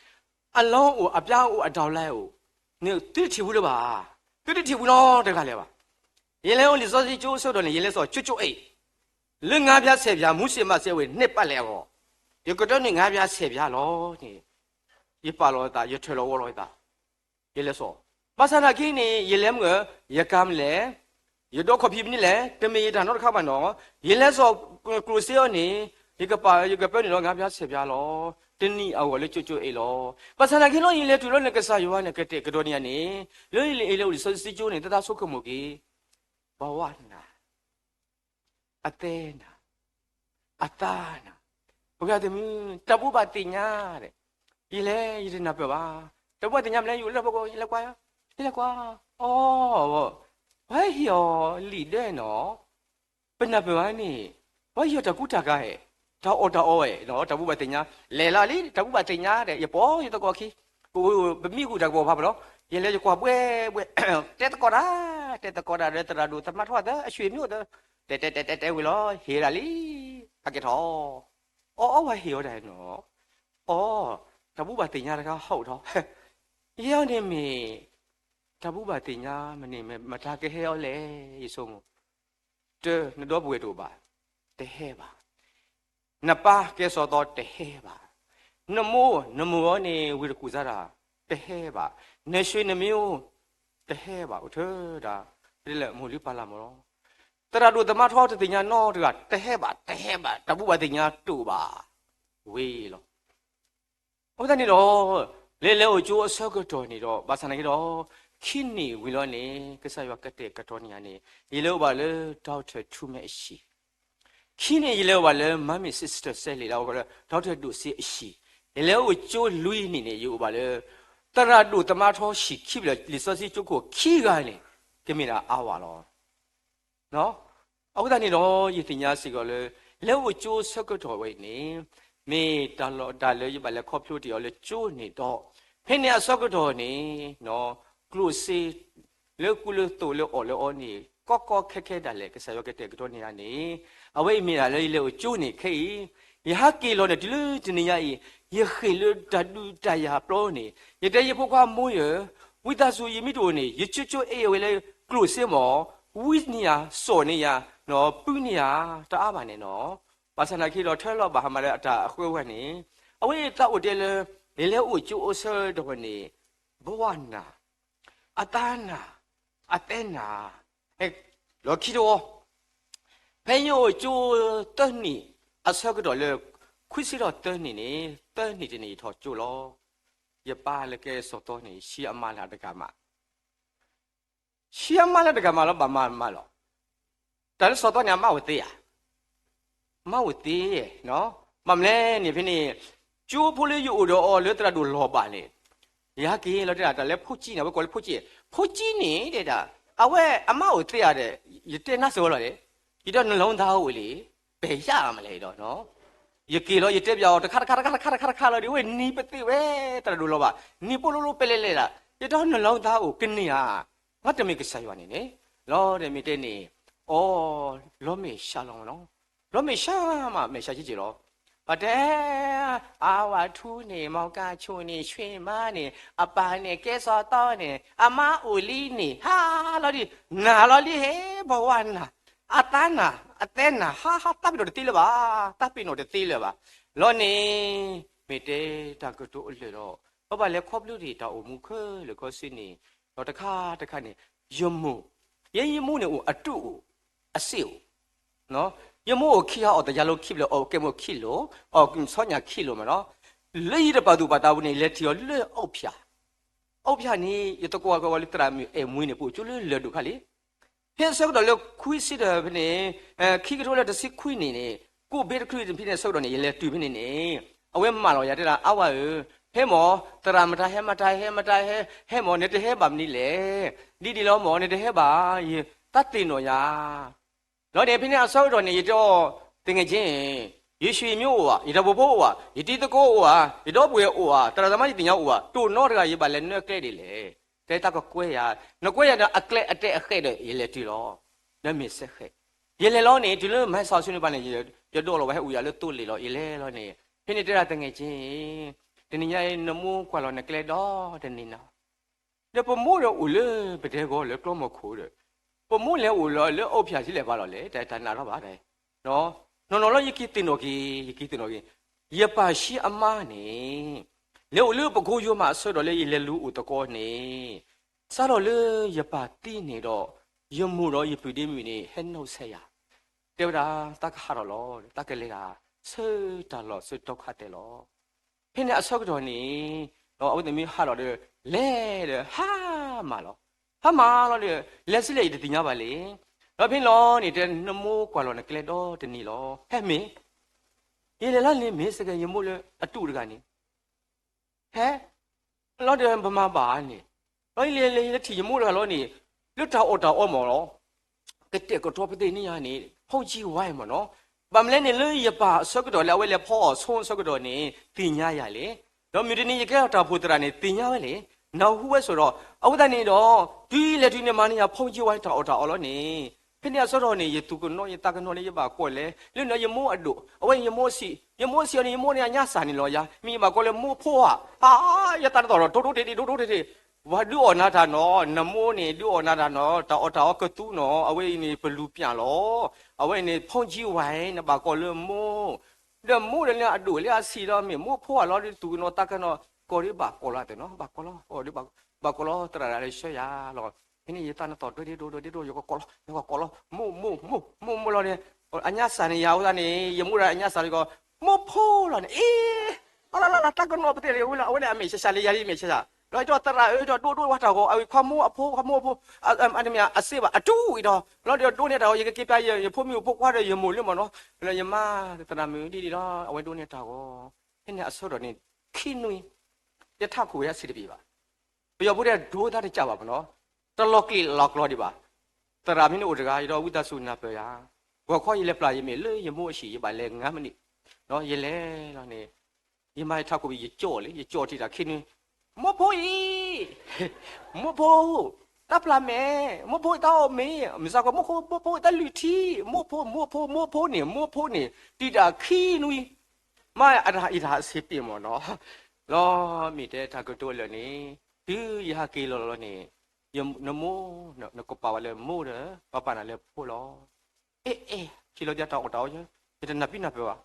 အလီၢ်အိၣ် အပြားအိၣ် အဒိးလဲအိၣ်, သုတထံၣ်ဝံၤလၢၤဘၣ်, သုတထံၣ်ဝံၤလီၤတဂၤလၢၤဘၣ်. ယလဲၤအိၣ်လံာ်စီဆှံကၠိအဆၢကတီၢ်န့ၣ် ယလဲၤစိာ်ကၠိကၠိအံၤ, လၢငါးပြားဆယ်ပြား မူးစ့မးစ့ဝဲန့ၣ်ပာ်လဲၣ်အဂီၢ်, ယကတၢၢ်န့ၣ် ငါးပြားဆယ်ပြားလီၤန့ၣ်, ယပာ်လီၤသး ယထၢၣ်လီၤဝီလီၤသး ယလဲၤစိာ်, ဘၣ်ဆၣ်သနာ်က့န့ၣ် ယလဲၤမုၢ်ဧၢ, ယကၤမနုၤလဲၣ်, ယဒိးခီၣ်ဖံးမနုၤလဲၣ်, တမ့ၢ်ယတၢ်နီတခါဘၣ်နီၤ, ယလဲၤစိာ်ကျိၣ်စ့အီၤန့ၣ်, ယကပာ် ယကပၢနုာ်လီၤ ငါးပြားဆယ်ပြားလီၤ, တနံၣ်အဂီၢ်လၢကၠိကၠိအံၤလီၤ. ဘၣ်ဆၣ်သနာ်က့လီၤ ယလဲၤတုၤလီၤလၢကစၢ်ယွၤန့ၣ် ကတဲာ်ကတီၤန့ၢ်ယၤန့ၣ်, လၢယလဲၤအိၣ်လံာ်စီဆှံကၠိန့ၣ် သတးဆိကမိၣ်က့ၤ, ဘဝနၤ အသဲနၤ, အသးနၤ, ပှၤဂၤတမုၢ် တၢ်ဘူၣ်ဘၣ်သ့ၣ်ညါဒီး, ယလဲၤ ယတနၢ်ပၢၢ်ဘၣ်, တၢ်ဘူၣ်ဘၣ်သ့ၣ်ညါမနုၤလဲၣ် ယအိၣ်လၢတၢ်ဖီခိၣ် ယလဲၤကွၢ်, ယလဲၤကွၢ်, အိ, ပှၤဟ့ၣ်အီၤလံာ်ဒၢနီၤ, ပနၢ်ပၢၢ်ဘၣ်န့ၣ်, ပှၤဟ့ၣ်အီၤတၢ်ကူတၢ်ကၤဧါ, တၢ်အီၣ်တၢ်အီဝဲ, တၢ်ဘူၣ်ဘၣ်သ့ၣ်ညါ, လဲၤလီၤလံ တၢ်ဘူၣ်ဘၣ်သ့ၣ်ညါဒီး ယပိာ်ယသကိးခံ, ပမံဃုာ်တၢ်ကပီၤဖးဖးလီၤ, ယလဲၤယကွၢ်ဘှဲဘှဲ, တဲသကိးတၢ်, တဲသကိးတၢ်ဒီးသရၣ်ဒိၣ်သမါထီၣ်သၢ အဆွေမျိုးသၢ, တဲတဲတဲတဲတဲဝံၤလီၤ ဟ့ၣ်ဒၣ်လံ, ဟဲက့ၤထီၣ်, အိ အိ ပှၤဟ့ၣ်အီၤတၢ်နီၤ, အိ, တၢ်ဘူၣ်ဘၣ်သ့ၣ်ညါတခါဟီၣ်ထီၣ်, ယဲအီၤန့ၣ်မ့ၢ် တၢ်ဘူၣ်ဘၣ်သ့ၣ်ညါမ့ၢ်န့ၣ် မတၤကဟဲအီၤလဲၣ် ယဆိကမိၣ်, တၢ် နဒီပုၢ်ဝဲၢ်တအိၣ်ဘၣ်, တဟဲဘၣ်, နပၢ်ကဲစီၤသီတဟဲဘၣ်, နမိၢ် နမိၢ်အီၤန့ၣ် ဝ့ၢ်တကူၣ်စါတၢ်, တဟဲဘၣ်, နဆွေနမျိုး တဟဲဘၣ်, အိၣ်ထၢတၢ်, ပတဲလၢမိၢ်လံပၢ်လၢ်မၢ်လီၤ, သရၣ်ဒိၣ်သမါထီတသ့ၣ်ညါနီတဂၤ တဟဲဘၣ် တဟဲဘၣ်, တၢ်ဘူၣ်ဘၣ်သ့ၣ်ညါတအိၣ်ဘၣ်, ဝံၤလီၤ အဃိသတးန့ၣ်ဒီး, လၢလဲၤအိၣ်ကၠိအဆၢကတီၢ်န့ၣ်ဒီး ဘၣ်ဆၣ်သနာ်က့ဒီး, ခံနံၣ်ဝံၤလီၤန့ၣ် ကစၢ်ယွၤကတဲာ်ကတီၤန့ၢ်ယၤန့ၣ် ယလဲၤအိၣ်ဘၣ်လၢ Doctor Truman အဟံၣ်, ခံနံၣ် ယလဲၤအိၣ်ဘၣ်လၢ Mummy Sister စဲးလံာ်လၢအဝဲကီးလၢ Doctor ဒိၣ်စ့အဟံၣ်, ယလဲၤအိၣ်ကၠိလွံၢ်နံၣ်န့ၣ် ယအိၣ်ဘၣ်လၢ သရၣ်ဒိၣ်သမါထီဟံၣ်ခံဖျၢၣ် လံာ်စီဆှံကၠိခိၣ်ခံဂၤန့ၣ် ကမ့ၢ်ဒၣ်အါဝဲလီၤ. အဃိသတးန့ၣ်ဒီး ယသ့ၣ်ညါစ့ၢ်ကီးလၢ လဲၤအိၣ်ကၠိဆၢကတီၢ်ဝဲအံၤန့ၣ် မ့ၢ်တၢ်လီၢ်တၢ်လၢယဘၣ်လဲၤခီဖျိတ့ၢ်အီၤလၢကၠိန့ၣ်ဒီး, ဖဲန့ၣ်အဆၢကတီၢ်န့ၣ် ကျိၣ်စ့ လၢကူလၢသိးလၢအီၣ်လၢအီန့ၣ် ကီကီခဲခဲဒၣ်လဲာ် ကစၢ်ယွၤကတဲာ်ကတီၤန့ၢ်ယၤန့ၣ်, အဝဲအံၤမ့ၢ်ဒၣ်လၢယလဲၤအိၣ်ကၠိန့ၣ်ခဲအံၤ, ယဟးက့ၤလီၤန့ၣ် တုၤလၢတနံၤညါအံၤ, ယဃ့ၢ်လၢတၢ်ဒုးတၢ်ယၤပျီန့ၣ် ယတဲယဖိခွါမိၢ်ယၢ်, ဝံသးစူၤယမ့ၢ်တအိၣ်န့ၣ် ယကၠိကၠိအဲၣ်ဝဲလၢကျိၣ်စ့မး, ဝံန့ၢ်ယၤ, စိာ်န့ၢ်ယၤ, ပုၢ်န့ၢ်ယၤ, တအါဘၣ်န့ၣ်နီၤ. ဘၣ်ဆၣ်သနာ်က့ဒီး ထၢလီၤဘၣ်ဟးမးလၢအတၢ်အဃၢဝဲန့ၣ်, အဝဲအံၤသးအိၣ်တဲလၢ ယလဲၤအိၣ်ကၠိအိၣ်ဆၢကတီၢ်ဝဲန့ၣ် ဘဝနၤ, အသးနၤ, အသဲနၤ, လီၢ်ခံတဝီ, ဖဲယအိၣ်ကၠိသၢနံၣ်အဆၢကတီၢ်လၢ ခွံဆံဒီးသၢနံၣ်န့ၣ်, သၢနံၣ်တနံၣ်ယထီၣ်ကၠိလီၤ. ယပၢ်လၢကဲစီၤသီန့ၣ် ဆံးအမါလၢအတဂၤမး ဆံးအမါလၢတဂၤမးလီၤ ဘၣ်မၤမးလီၤ. တၢ်လၢစီၤသီန့ၣ် အမါအိၣ်သ့ဧါ, မါအိၣ်သ့, ဘၣ်မနုၤလဲၣ်န့ၣ် ဖဲန့ၣ် ကၠိဖိလၢယအိၣ်ဒီးအီၤလၢသရၣ်ဒိၣ်လီၤဘၣ်န့ၣ်, ယဟဲက့ၤလီၤတဲဒၣ် တၢ်လၢဖိကၠံန့ၣ် အဝဲကိးလၢဖိကၠံ, ဖိကၠံန့ၣ်တဲဒၣ်, အဝဲအမါအိၣ်သ့ဧါဒီး ယတဲနါစၢၤဝဲလီၤဒီး, ယဒီးနလီၤသးအိၣ်လံ, ပယၣ်မးလဲၣ်ဒီး ယက့ၤလီၤ ယတဲပၠးအီၤ တခါတခါတခါတခါတခါတခါလီၤဒီး ဝဲနံၤပသ့ဝဲ, သရၣ်ဒိၣ်လီၤဘၣ်, နံၤပိၢ်လိလိပဲလဲၣ်လဲၣ်ဒၣ်, ယဒီးနလီၤသးအိၣ်ကန့ၢ်ဧါ, မ့တမ့ၢ်ကစၢ်ယွၤန့ၣ်န့ၣ်, လီၤဒီးမ့ၢ်တဲန့ၣ်, အိ, လီၤမဲာ်ဆှးလီၤမးလီၤ, လီၤမဲာ်ဆှးမး မဲာ်ဆှးက့က့လီၤ. ပတဲ, အဝဲထူန့ၣ် မီၤကါဆိၣ်န့ၣ် ဆွ့မါန့ၣ် အပၢ်န့ၣ် ကဲစီၤသီန့ၣ် အမါအိၣ်လံန့ၣ် ဟါလီၤဒံး, နၤလီၤလံဟဲ, ဘဝနၤ, အသးနၤ, အသဲနၤ, ဟါဟါ သးပ့ၤနီၣ်တသ့လၢၤဘၣ်, သးပ့ၤနီၣ်တသ့လၢၤဘၣ်. လီၤန့ၣ်, မ့ၢ်တဲတၢ်ကတိၤအလၢာ်ဒီး ပဘၣ်လဲၤခီဖျိဒံးတၢ်အိၣ်မူခဲလၢာ်ခဲဆ့န့ၣ်, ဒီးတခါတခါန့ၣ်, ယမိၢ် ယဲယမိၢ်န့ၣ်အိၣ်အတုၢ်အိၣ်, အစ့ၣ်အိၣ်, ယမိၢ်အိၣ်ခံဂၤ အီၣ်တယၤလိခံဖျၢၣ်, အီၣ်ကဲမိၣ်ခံလိၤ, အီၣ်ဆီညၣ်ခံလိၤမးနီၤ. လၢယတပာ်သူၣ်ပာ်သးပူၤန့ၣ် ယလဲၤထံၣ်အီၤလၢအအိၣ်ဖၠၣ်, အအိၣ်ဖၠၣ်န့ၣ် ယသကိးကွဲးဝဲလၢသရၣ်မုၣ်အဲၣ်မွံန့ၣ် ပအိၣ်ကၠိလၢလၢၢ်ဒိၣ်ခါလံ. ဖဲအဆၢကတီၢ်လၢခွံဆံတၢၢ်ဖဲန့ၣ်, ခံကထိလၢတဆံခွံနံၣ်န့ၣ်, ကိၣ်ဘ့တချုးဖဲန့ၣ်အဆၢကတီၢ်န့ၣ် ယလဲၤတုၤဖဲန့ၣ်န့ၣ်, အဝဲမၢလီၤယၤတဲဒၣ် အါဝဲဧၢ, ဟဲမၢ်, သရၣ်မတၤဟဲ မတၤဟဲ မတၤဟဲ, ဟဲမၢ် နတဟဲဘၣ်မနုၤလဲၣ်. ဒ်ဒ်လီၤမၢ် နတဟဲဘၣ်, ယသးသ့ၣ်နီၣ်ယၤ လီၤန့ၣ် ဖဲန့ၣ်အဆၢကတီၢ်န့ၣ် ယတဲအီၤ, သင်ငယ်ချင်း, ယရွှေမျိုးအိၣ်ဧါ, ယတၢ်ဖိဖိအိၣ်ဧါ, ယတံၤသကိးအိၣ်ဧါ, ယဒီပုၢ်ဝဲၢ်အိၣ်ဧါ, သရၣ်သမါယသ့ၣ်ညါအိၣ်ဧါ, တိၢ်နီတဂၤ ယဘၣ်လဲၤနၢကျဲဒ်လဲၣ်. တဲတၢ်ကကွဲယၤ, နကွဲယၤဒီးအကျဲအတဲအဃဲဒီး ယလဲၤတုၤလီၤ. လၢမ့ၢ်စဲဃဲ, ယလဲၤလီၤန့ၣ် တုၤလၢမၤဟဲစးဆူန့ၣ်ပၤန့ၣ်, ယဒိးလီၤဝဲဟဲအိၣ်ယၤလၢသိလ့ၣ်လီၤ. ယလဲၤလီၤန့ၣ် ဖဲန့ၣ်တဲဒၣ် သင်ငယ်ချင်း, တနံၤညါအံၤ နမိၢ်ကွၢ်လီၤနကျဲဒီတနံၤနီၤ ဒီးပမိၢ်ဒီးအိၣ်လၢပတဲဂီၤလၢကျီမီၤခိၣ်ဒီး, ပမိၢ်လဲၤအိၣ်လီၤလၢအအိၣ်ဖၠၣ်ဆံလဲၣ်ပာ်လီၤလဲၣ်, တၢ်တနာ်ထီၣ်ဘၣ်, နီၢ်နီၢ်လီၤ ယက့ၤသ့ၣ်နီၣ်က့ၤ, ယက့ၤသ့ၣ်နီၣ်က့ၤ, ယပၢ်ဆံအမါန့ၣ်, လဲၤအိၣ်လၢပကိယိၤမးအဆၢကတီၢ်လၢယလဲၤလူၤအိၣ်သကိးန့ၣ်, စးထီၣ်လၢယပၢ်သံန့ၣ်ဒီး, ယမိၢ်ဒီးယပုၢ်ဒ့မုၣ်န့ၣ် ဟဲနီၣ်ဆဲးယၤ, တဲဝဲဒၣ် သးကဟးထီၣ်လီၤ, သးကလဲၤဒၣ်ဆၢတၢ်လီၢ်ဆၢတီခါတဲလီၤ. ဖဲန့ၣ်အဆၢကတီၢ်န့ၣ်, ဒီးအဝဲသ့ၣ်မ့ၢ်ဟးထီၣ်ဒီး, လဲၤဒီးဟးမးလီၤ. ဟးမးလီၤဒီး, လဲၤဆံလဲၣ်ယတသ့ၣ်ညါဘၣ်လံ. ဒီးဖဲန့ၣ်လီၤန့ၣ် တဲနမိၢ်ကွၢ်လီၤနကျဲဒီတနံၤလီၤ. ဟဲမ့ၢ်, ယလဲၤလီၤန့ၣ်မ့ၢ်စ့ၢ်ကီးယမိၢ်လၢအတုၢ်တဂၤန့ၣ် ဟဲ, လီၤဒီးပမၤဘၣ်န့ၣ်, လီၤယလဲၤလဲၤယလဲၤထံၣ်ယမိၢ်တဂၤလီၤန့ၣ်, လၢတၢ်အီၣ်တၢ်အီမးလီၤ. ကတဲာ်ကတီၤပသ့ၣ်န့ၢ်ယၤန့ၣ် ဖီကၠံဝဲမးနီၤ. ဘၣ်မနုၤလဲၣ်န့ၣ် လၢယပၢ်အဆၢကတီၢ်လၢအဝဲလဲၤဖီအီၣ်ဆိအဆၢကတီၢ်န့ၣ် သ့ၣ်ညါယၤလဲၣ်. ဒီးမုၢ်တနံၤယကဲထီၣ်တၢ်အိၣ်ဖှိၣ်သရၣ်န့ၣ် သ့ၣ်ညါဝဲလဲၣ်. နၢ်ဟူဝဲဆိးဒီး, အဃိသတးန့ၣ်ဒီး, တုၤလဲၤတုၤန့ၣ်မၤန့ၢ်ယၤ ဖီကၠံဝဲတၢ်အီၣ်တၢ်အီလီၤန့ၣ်, ဖဲန့ၣ်အဆၢကတီၢ်န့ၣ် ယသူၣ်ကနိးယသးကနိးန့ၣ် ယဘၣ်ကိးလဲၣ်, လၢန့ၣ်ယမိၢ်အဒိၣ်, အဝဲယမိၢ်ဆံး, ယမိၢ်ဆံးအီၤန့ၣ် ယမိၢ်န့ၣ်အညါစၢ်န့ၣ်လီၤယၤ, မ့ၢ်ယဘၣ်ကိးလၢမိၢ်ဖိဧါ, အါ, ယသးတသီၣ်ဒီး ဒိၣ်ဒိၣ်ထီၣ်ထီၣ်, ဒိၣ်ဒိၣ်ထီၣ်ထီၣ်, ပှၤဒုးအီၣ်နၤတၢ်နီၤ, နမိၢ်န့ၣ် ဒုးအီၣ်နၤတၢ်နီၤ, တၢ်အီၣ်တၢ်အီကသူနီၤ, အဝဲအံၤန့ၣ် ပလူၤပျၢ်လီၤ, အဝဲအံၤန့ၣ် ဖီကၠံဝဲ နဘၣ်ကိးလၢမိၢ် ဒီးမိၢ်ဒီးလၢအဒိၣ်လၢအဆံးလီၤ မ့ၢ်မိၢ်ဖိအလီၤဒီး သူၣ်ကနိးသးကနိး ကိးဒ်ဘၣ်ကိးလီၤသ့ၣ်နီၤ, ဘၣ်ကိးလီၤ, ဘၣ်ကိးလီၤ သရၣ်ဒၣ်လၢဆှၢယၤလီၤ. ဖဲန့ၣ်ယသးနသီၣ်ဒိၣ်ဒိၣ်ဒိၣ်ဒိၣ်ဒိၣ် ယကကိးလီၤ, ယကကိးလီၤ, မိၢ်မိၢ်မိၢ်မိၢ်မိၢ်လီၤန့ၣ်, အညါစၢ်န့ၣ်ယၤအဃိသတးန့ၣ် ယမိၢ်ဒၣ်အညါစၢ်န့ၣ်ကီး, မိၢ်ဖိလီၤန့ၣ်, အ့, အလီၤလီၤလီၤ သးကနိးပသ့ၣ်လီၤ, အဝဲဒၣ်အမဲာ်ဆှးဆှးလၢယၤလံ မဲာ်ဆှးဆှး, လီၤဒီးသရၣ်ဧၢ ဒီးဒိၣ်ဒိၣ်ဝဲတၢ်ဂီၤ အဝဲခွါမိၢ်အဖိ ခွါမိၢ်အဖိ အမ့ၢ်အစ့ဘၣ် အတူၢ်အံၤဒီး လီၤဒီးဒိၣ်န့ၢ်တၢ်ဂီၤ ယကက့ၤပျၢ်ယဖိမုၣ်ဖိခွါဒီးယမိၢ်လၢမ့ၢ်နီၤ, လၢယမါသရၣ်မုၣ်ဒ်ဒ်လီၤ အဝဲဒိၣ်န့ၢ်တၢ်ဂီၤ, ဖဲန့ၣ်အဆၢကတီၢ်န့ၣ် ခံနွံ ယထးခိၣ်ဝဲဒၣ်ဆံးတပံၤဘၣ်. ပယီၤဖိတဲဒိသးတကးဘၣ်မ့ၢ်နီၤ, တလီၤကျံၤလီၤကျီဒံးဘၣ်. သရၣ်မ့ၢ်န့ၣ်အိၣ်တဂၤ ယဒီးဝံသးစူၤနၢ်ပၢၢ်ယၤ, ပှၤခီယလဲၤပျၢ်ယမ့ၢ်လၢယမိၢ်အဟံၣ် ယဘၣ်လဲၤငါးမိနစ်, ယလဲၤလီၤန့ၣ်, ယမါယထးခိၣ်ဘံ ယကၠီၣ်လံ ယကၠီၣ်ထံၣ်တၢ်ခံနွံ, မိၢ်ဖိအံၤ, မိၢ်ဖိ, တၢ်ပျၢ်မဲာ်, မိၢ်ဖိတၢ်အီၣ်မ့ၤ, မုၢ်ဆါခီ မိၢ်ဖိ မိၢ်ဖိတၢ်လုၢ်ထံ, မိၢ်ဖိ မိၢ်ဖိ မိၢ်ဖိန့ၣ် မိၢ်ဖိန့ၣ် တံာ်တၢ်ခံနွံ, မ့ၢ်အတၢ်အံၤတၢ်အဆံးပ့ၢ်မ့ၢ်နီၤ, လီၤမ့ၢ်တဲတၢ်ကတိၤလၢာ်န့ၣ်, တုၤယဟဲက့ၤလီၤလီၤန့ၣ်, နမိၢ်, နကပာ်ဝဲလၢမိၢ်ဒီး ပှၤပာ်နၤလၢဖိလီၤ. အဲၣ်အဲၣ် ခံလီၤဒ်တၢ်အီၣ်တၢ်အီ, ယတနၢ်ပံနၢ်ပၢၢ်ဘၣ်,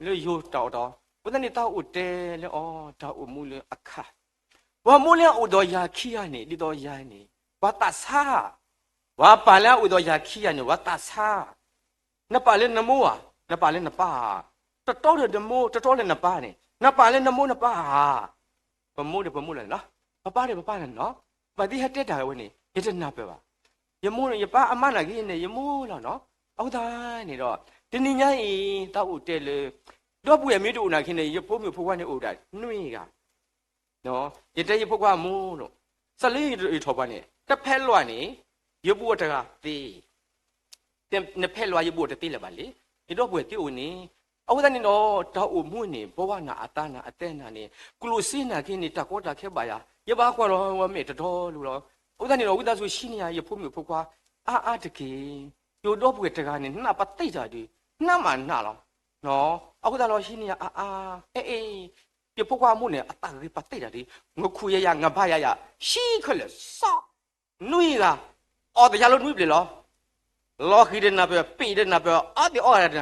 လၢယိၤတၢ်အီၣ်တၢ်အီ, အဃိသတးန့ၣ် တၢ်အိၣ်တဲလၢအီၤ တၢ်အိၣ်မူလၢအခါ, ပှၤမိၢ်လၢအအိၣ်ဒီးယၤခံဂၤန့ၣ် ဒ်သိးယၤန့ၣ် ပှၤသးဆါ, ပှၤပၢ်လၢအအိၣ်ဒီးယၤခံဂၤန့ၣ် ပှၤသးဆါ, နပာ်လၢနမိၢ်ဧါ, နပာ်လၢနပၢ်ဧါ, တတီဒီးနမိၢ် တတီလၢနပၢ်န့ၣ် နပာ်လၢနမိၢ်နပၢ်ဧါ, ပမိၢ်ဒီးပမိၢ်လီၤန့ၣ်လီၤ, ပပၢ်ဒီးပပၢ်လီၤန့ၣ်လီၤ, ပှၤသ့ၣ်ဟဲတဲတၢ်ဝဲန့ၣ် ယတနၢ်ပၢၢ်ဘၣ်. ယမိၢ်န့ၣ် ယပၢ်အမါနာ်က့န့ၣ် ယမိၢ်လီၤနီၤ, အဃိသတးန့ၣ်ဒီး တနံၤညါအံၤ တၢ်အိၣ်တဲလၢ ဒီပုၢ်ဝဲၢ်မ့ၢ်တအိၣ်နာ်က့န့ၣ် ယဖိမုၣ်ဖိခွါန့ၣ်အိၣ်ဒၣ်နွံဂၤ, ယတဲယဖိခွါအမိၢ်န့ၣ်, စးလၢယထီၣ်ပှၤန့ၣ် တဖဲလွးန့ၣ် ယဘူးအီၤတဂၤသ့ နဖဲလွးယဘူးအီၤတသ့လၢၤဘၣ်လံ, ယဒီပုၢ်ဝဲၢ်သ့အိၣ်န့ၣ်, အဃိသတးန့ၣ်ဒီး တၢ်အိၣ်မူန့ၣ် ဘဝနၤအသးနၤအသဲနၤန့ၣ် ကျိၣ်စ့နၤက့န့ၣ် တၢ်ကီတၢ်ခဲဘၣ်ယၤ, ယဘၣ်ကွၢ်လီၤဝဲမဲာ်တတီလူလီၤ. အဃိသတးန့ၣ်ဒီး ဝံသးစူၤဟံးန့ၢ်ယၤ ယဖိမုၣ်ဖိခွါ အါအါတက့ၢ်, ယဒီပုၢ်ဝဲၢ်တဂၤန့ၣ် နးပသ့ၣ်တၢ်ဒုး, နးမးနးလီၤ. အဃိသတးလီၤဟံးန့ၢ်ယၤအါအါ, အဲၣ်အဲၣ် ယဖိခွါအမိၢ်န့ၣ် အသးဂ့ၤပသ့ၣ်တၢ်ဒုး, ငါခူၣ်ယၤယၤ ငါဘါယၤယၤ, ဟံးခဲလၢာ်စီ နွံဂၤ, အီၣ်တယၤလီၤနွံဘျဲၣ်လီၤ. လီၤဃံၤတနၢ်ပၢၢ်, ပ့ၢ်တနၢ်ပၢၢ်, အီသံးအီဂၤတ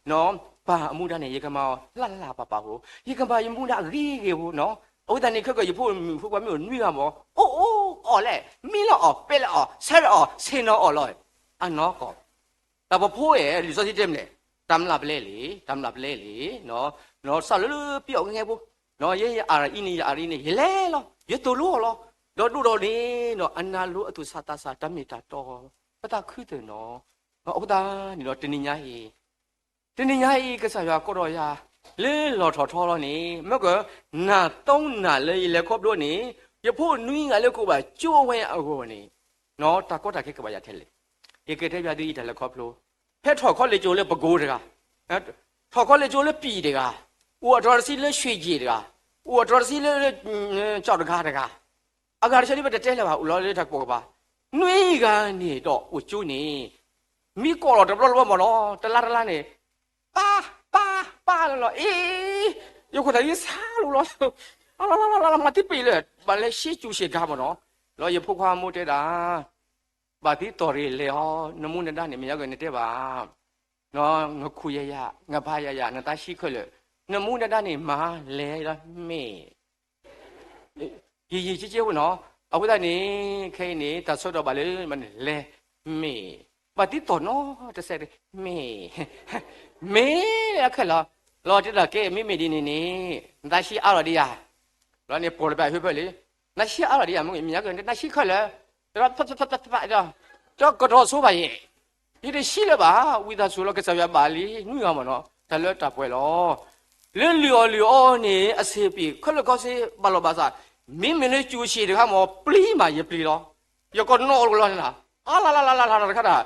နၢ်ပၢၢ်, ပၢ်အမူဒါန့ၣ် ယကမၤအီၤလၢ်လၢ်ပၢ်ပၢ်ဖိ, ယကမၤယမူဒါအဂ့ၤဂ့ၤဖိနီၤ. အဃိသတးန့ၣ် ခဲကီး ယဖိမုၣ်ဖိခွါမ့ၢ်အိၣ်နွံဂၤမ့ၢ် အိၣ်အိၣ်အီၣ်လဲၣ်, မံလီၤအီၣ် ပဲလီၤအီၣ် ဆဲးလီၤအီၣ် ဆ့ၣ်နီၤအီၣ်လီၤ, အနီၢ်ကီၢ်, တၢ်ပဖိအဲၣ် လံာ်စီဆှံတဲမနုၤလဲၣ်, တၢ်မျၢ်ပလဲလံ, တၢ်မျၢ်ပလဲလံ, စးလၢလၢပျီၣ်ကဲကဲဖိ, ယဲယအါရအံၤန့ၣ် ယအါရအံၤန့ၣ် ယလဲၤလီၤ ယသိၣ်လိအီၤလီၤ, ဒီးဒိၣ်ဒီးန့ၣ် အနၢ်လိအသူၣ်ဆးသးဆး တၢ်မ့ၢ်တၢ်တီ, ပသးခုသၢၣ်နီၤ, အဃိသတးန့ၣ်ဒီး တနံၤညါအံၤ တနံၤညါအံၤ ကစၢ်ယွၤကိးထီၣ်ယၤ လၢလီၢ်ထီၣ်ထီလီၤန့ၣ် မ့ၢ်က နၢ်သုံးနၢ်လၢယလဲၤခီဖျိန့ၣ် ယဖိနွံဂၤလၢကိးဘၣ်ကၠိဝဲအဂီၢ်န့ၣ် တၢ်ကီတၢ်ခဲကဘၣ်ယၤထဲလဲၣ်. ယကတဲဘၣ်သုယတၢ်လဲၤခီဖျိ ဖဲထီၣ်ခီလ့ၣ်ကၠိလၢပကိတဂၤ, ထီၣ်ခီလ့ၣ်ကၠိလၢပံာ်တဂၤ, အိၣ်အတြီတဆံလၢရွှ့ၣ်ကၠ့ၣ်တဂၤ, အိၣ်အတြီတဆံလၢ ကၠီၣ်တဂၤတဂၤ အဂၤတဆၢဒ်ပတတဲလၢၤဘၣ် အိၣ်လီၤလၢတၢ်ကပိာ်ကပၤ, နွံဂၤန့ၣ်ဒီးအိၣ်ကၠိန့ၣ် မံကီၢ်လီၤတဘျီတဘျီမ့ၢ်နီၤ တလါတလါန့ၣ် ပၢ် ပၢ် ပၢ်လီၤလီၤ အ့ ယခိၣ်သးဒ်ဆါလူလီၤ လီၤလီၤလီၤလီၤ မၤသံပ့ၤလၢ ဘၣ်လဲၤရှ့ကၠူၤရှ့ၣ်ကၤမ့ၢ်နီၤ, လီၤယဖိခွါမိၢ်တဲဒၣ် ဘၣ်သံတီၢ်ရ့ၣ်လဲၤအီၤ နမူနဒါန့ၣ် မ့ၢ်ယါကနတဲဘၣ် နခူၣ်ယၤယၤ နဘါယၤယၤ နသးဆံးခဲလၢာ် နမူနဒါန့ၣ် မၤလဲၤလီၤမ့ၢ် ယံာ်ယံာ်က့က့ဝဲနီၤ, အဃိသတးန့ၣ် ခဲအံၤန့ၣ် တၢ်ဆၢကတီၢ်ဘၣ်လၢ မနုၤလဲၣ် မ့ၢ် ဘၣ်သံတီၢ်နီတစဲး မ့ၢ် မ့ၢ်လၢခဲလၢာ်, လီၤတဲဒၣ်ကဲ မ့မ့ၢ်ဒ်န့ၣ်န့ၣ် နသးဆံးအါလီၤဒံးယၤ, လီၤန့ၣ်ပိာ်လီၤဘၣ်ဟၢဖၢလံ, နသးဆံးအါလီၤဒံးယၤ မ့ၢ်မ့ၢ်ညါက နသးဆံးခဲလၢာ်, ဒီးကထီၣ်ဆိဘၣ်ယဲၢ် ယတဆံးလၢၤဘၣ်, ဝံသးစူၤလီၤ ကစၢ်ယွၤဘၣ်လံ နွံဂၤမ့ၢ်နီၤ တၢ်လၢတၢ်ပှဲၤလီၤ လၢလုၢ်အီၣ်လုၢ်အီန့ၣ် အဆံးပံၤ ခဲလၢာ်ခဲဆ့ ဘၣ်လီၤဘၣ်စး, မ့မ့ၢ်လၢကၠူၤဆံးတခါမ့ၢ် ပျံၤမးယပျံၤလီၤ, ယကနီၣ်လီၤန့ၣ်, အါလါလါလါလါလါတခါတၢ်,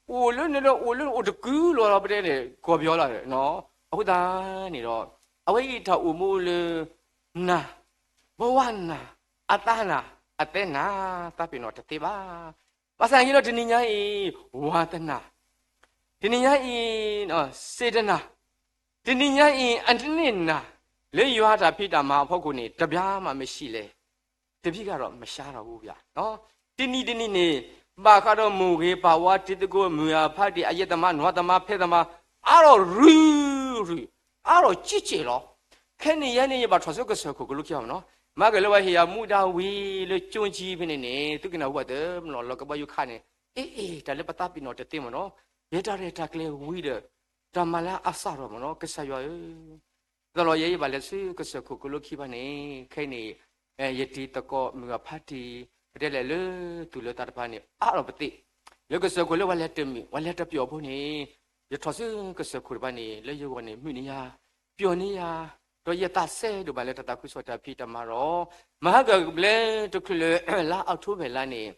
အိၣ်လၢန့ၣ်ဒီး အိၣ်လၢအိၣ်တကုလီၤလီၤ ပတဲန့ၣ် ကီၢ်ပယီၤလီၤ, အဃိသတးန့ၣ်ဒီး အဝဲအံၤတၢ်အိၣ်မူလၢ နၤ ဘဝနၤ အသးနၤ အသဲနၤ သးပ့ၤနီၣ်တသ့ဘၣ်. ဘၣ်ဆၣ်န့ၣ်ဒီးတနံၤညါအံၤ ဝါသနာ တနံၤညါအံၤ စေတနာ တနံၤညါအံၤ အနစ်နာ လၢယွၤတၢ်ဖံးတၢ်မၤအဖီခိၣ်န့ၣ် တဘျါမးမရှိလဲၣ်, တဘျီဃီဒီးမရှါထီၣ်ဘူးဘၣ်. တနံၤတနံၤန့ၣ် ဘၣ်ဃးဒီးမိၢ်ဂ့ၤပၢ်ဝါ တံၤသကိး မုၢ်အဖါတံၢ် အယဲၢ်သမား နွၤသမား ဖဲသမား အါထီၣ်ရုၢ်ရုၢ် အါထီၣ်ကံက့ၣ်လီၤ. ခဲန့ၣ်ယဲန့ၣ် ယဘၣ်ထီၣ်ဆူကစၢၢ်ခိၣ်ကလိခံမ့ၢ်နီၤ, မၤက့ၤလၢပှၤဟ့ၣ်ယၤမူဒါဝံၤလၢကၠိကၠံဖဲန့ၣ်န့ၣ် သုကနၢ်ဟူဘၣ်သ့မ့ၢ်နီၤ, လီၤကဘီယူၤခါန့ၣ် အ့အ့ တၢ်လၢပသးပ့ၤနီၣ်တသ့မ့ၢ်နီၤ, ယဲတၢ်ရဲၣ်တၢ်ကျဲၤဝံၤဒီး တၢ်မၤလၢအစးထီၣ်မ့ၢ်နီၤ ကစၢ်ယွၤဧၢ သးလီၤယဲယဘၣ်လဲၤဆူကစၢၢ်ခိၣ်ကလိခံဘၣ်န့ၣ် ခဲအံၤန့ၣ် ယတံၤသကိးမုၢ်ဂၤဖါတံၢ် ပတဲလဲၣ်လၢသူၣ်လၢသးတဖၣ်န့ၣ် အါထီၣ်ပသ့ၣ် လၢကစၢၢ်ခိၣ်လၢပှၤလဲၤတမုာ် ပှၤလဲၤတပျီၣ်ဖိန့ၣ် ယထီၣ်ဆူကစၢၢ်ခိၣ်တဖၣ်န့ၣ် လၢယဂီၢ်န့ၣ် မုာ်န့ၢ်ယၤ ပျီၣ်န့ၢ်ယၤ ဒီးယသးစဲဒိၣ်ဘၣ်လၢတၢ်သးခုကစီၣ်တၢ်ဖံးတၢ်မၤဒီး မဟါကဘျဲတချုးလၢ လါအီးထိဘၢၣ်လါန့ၣ်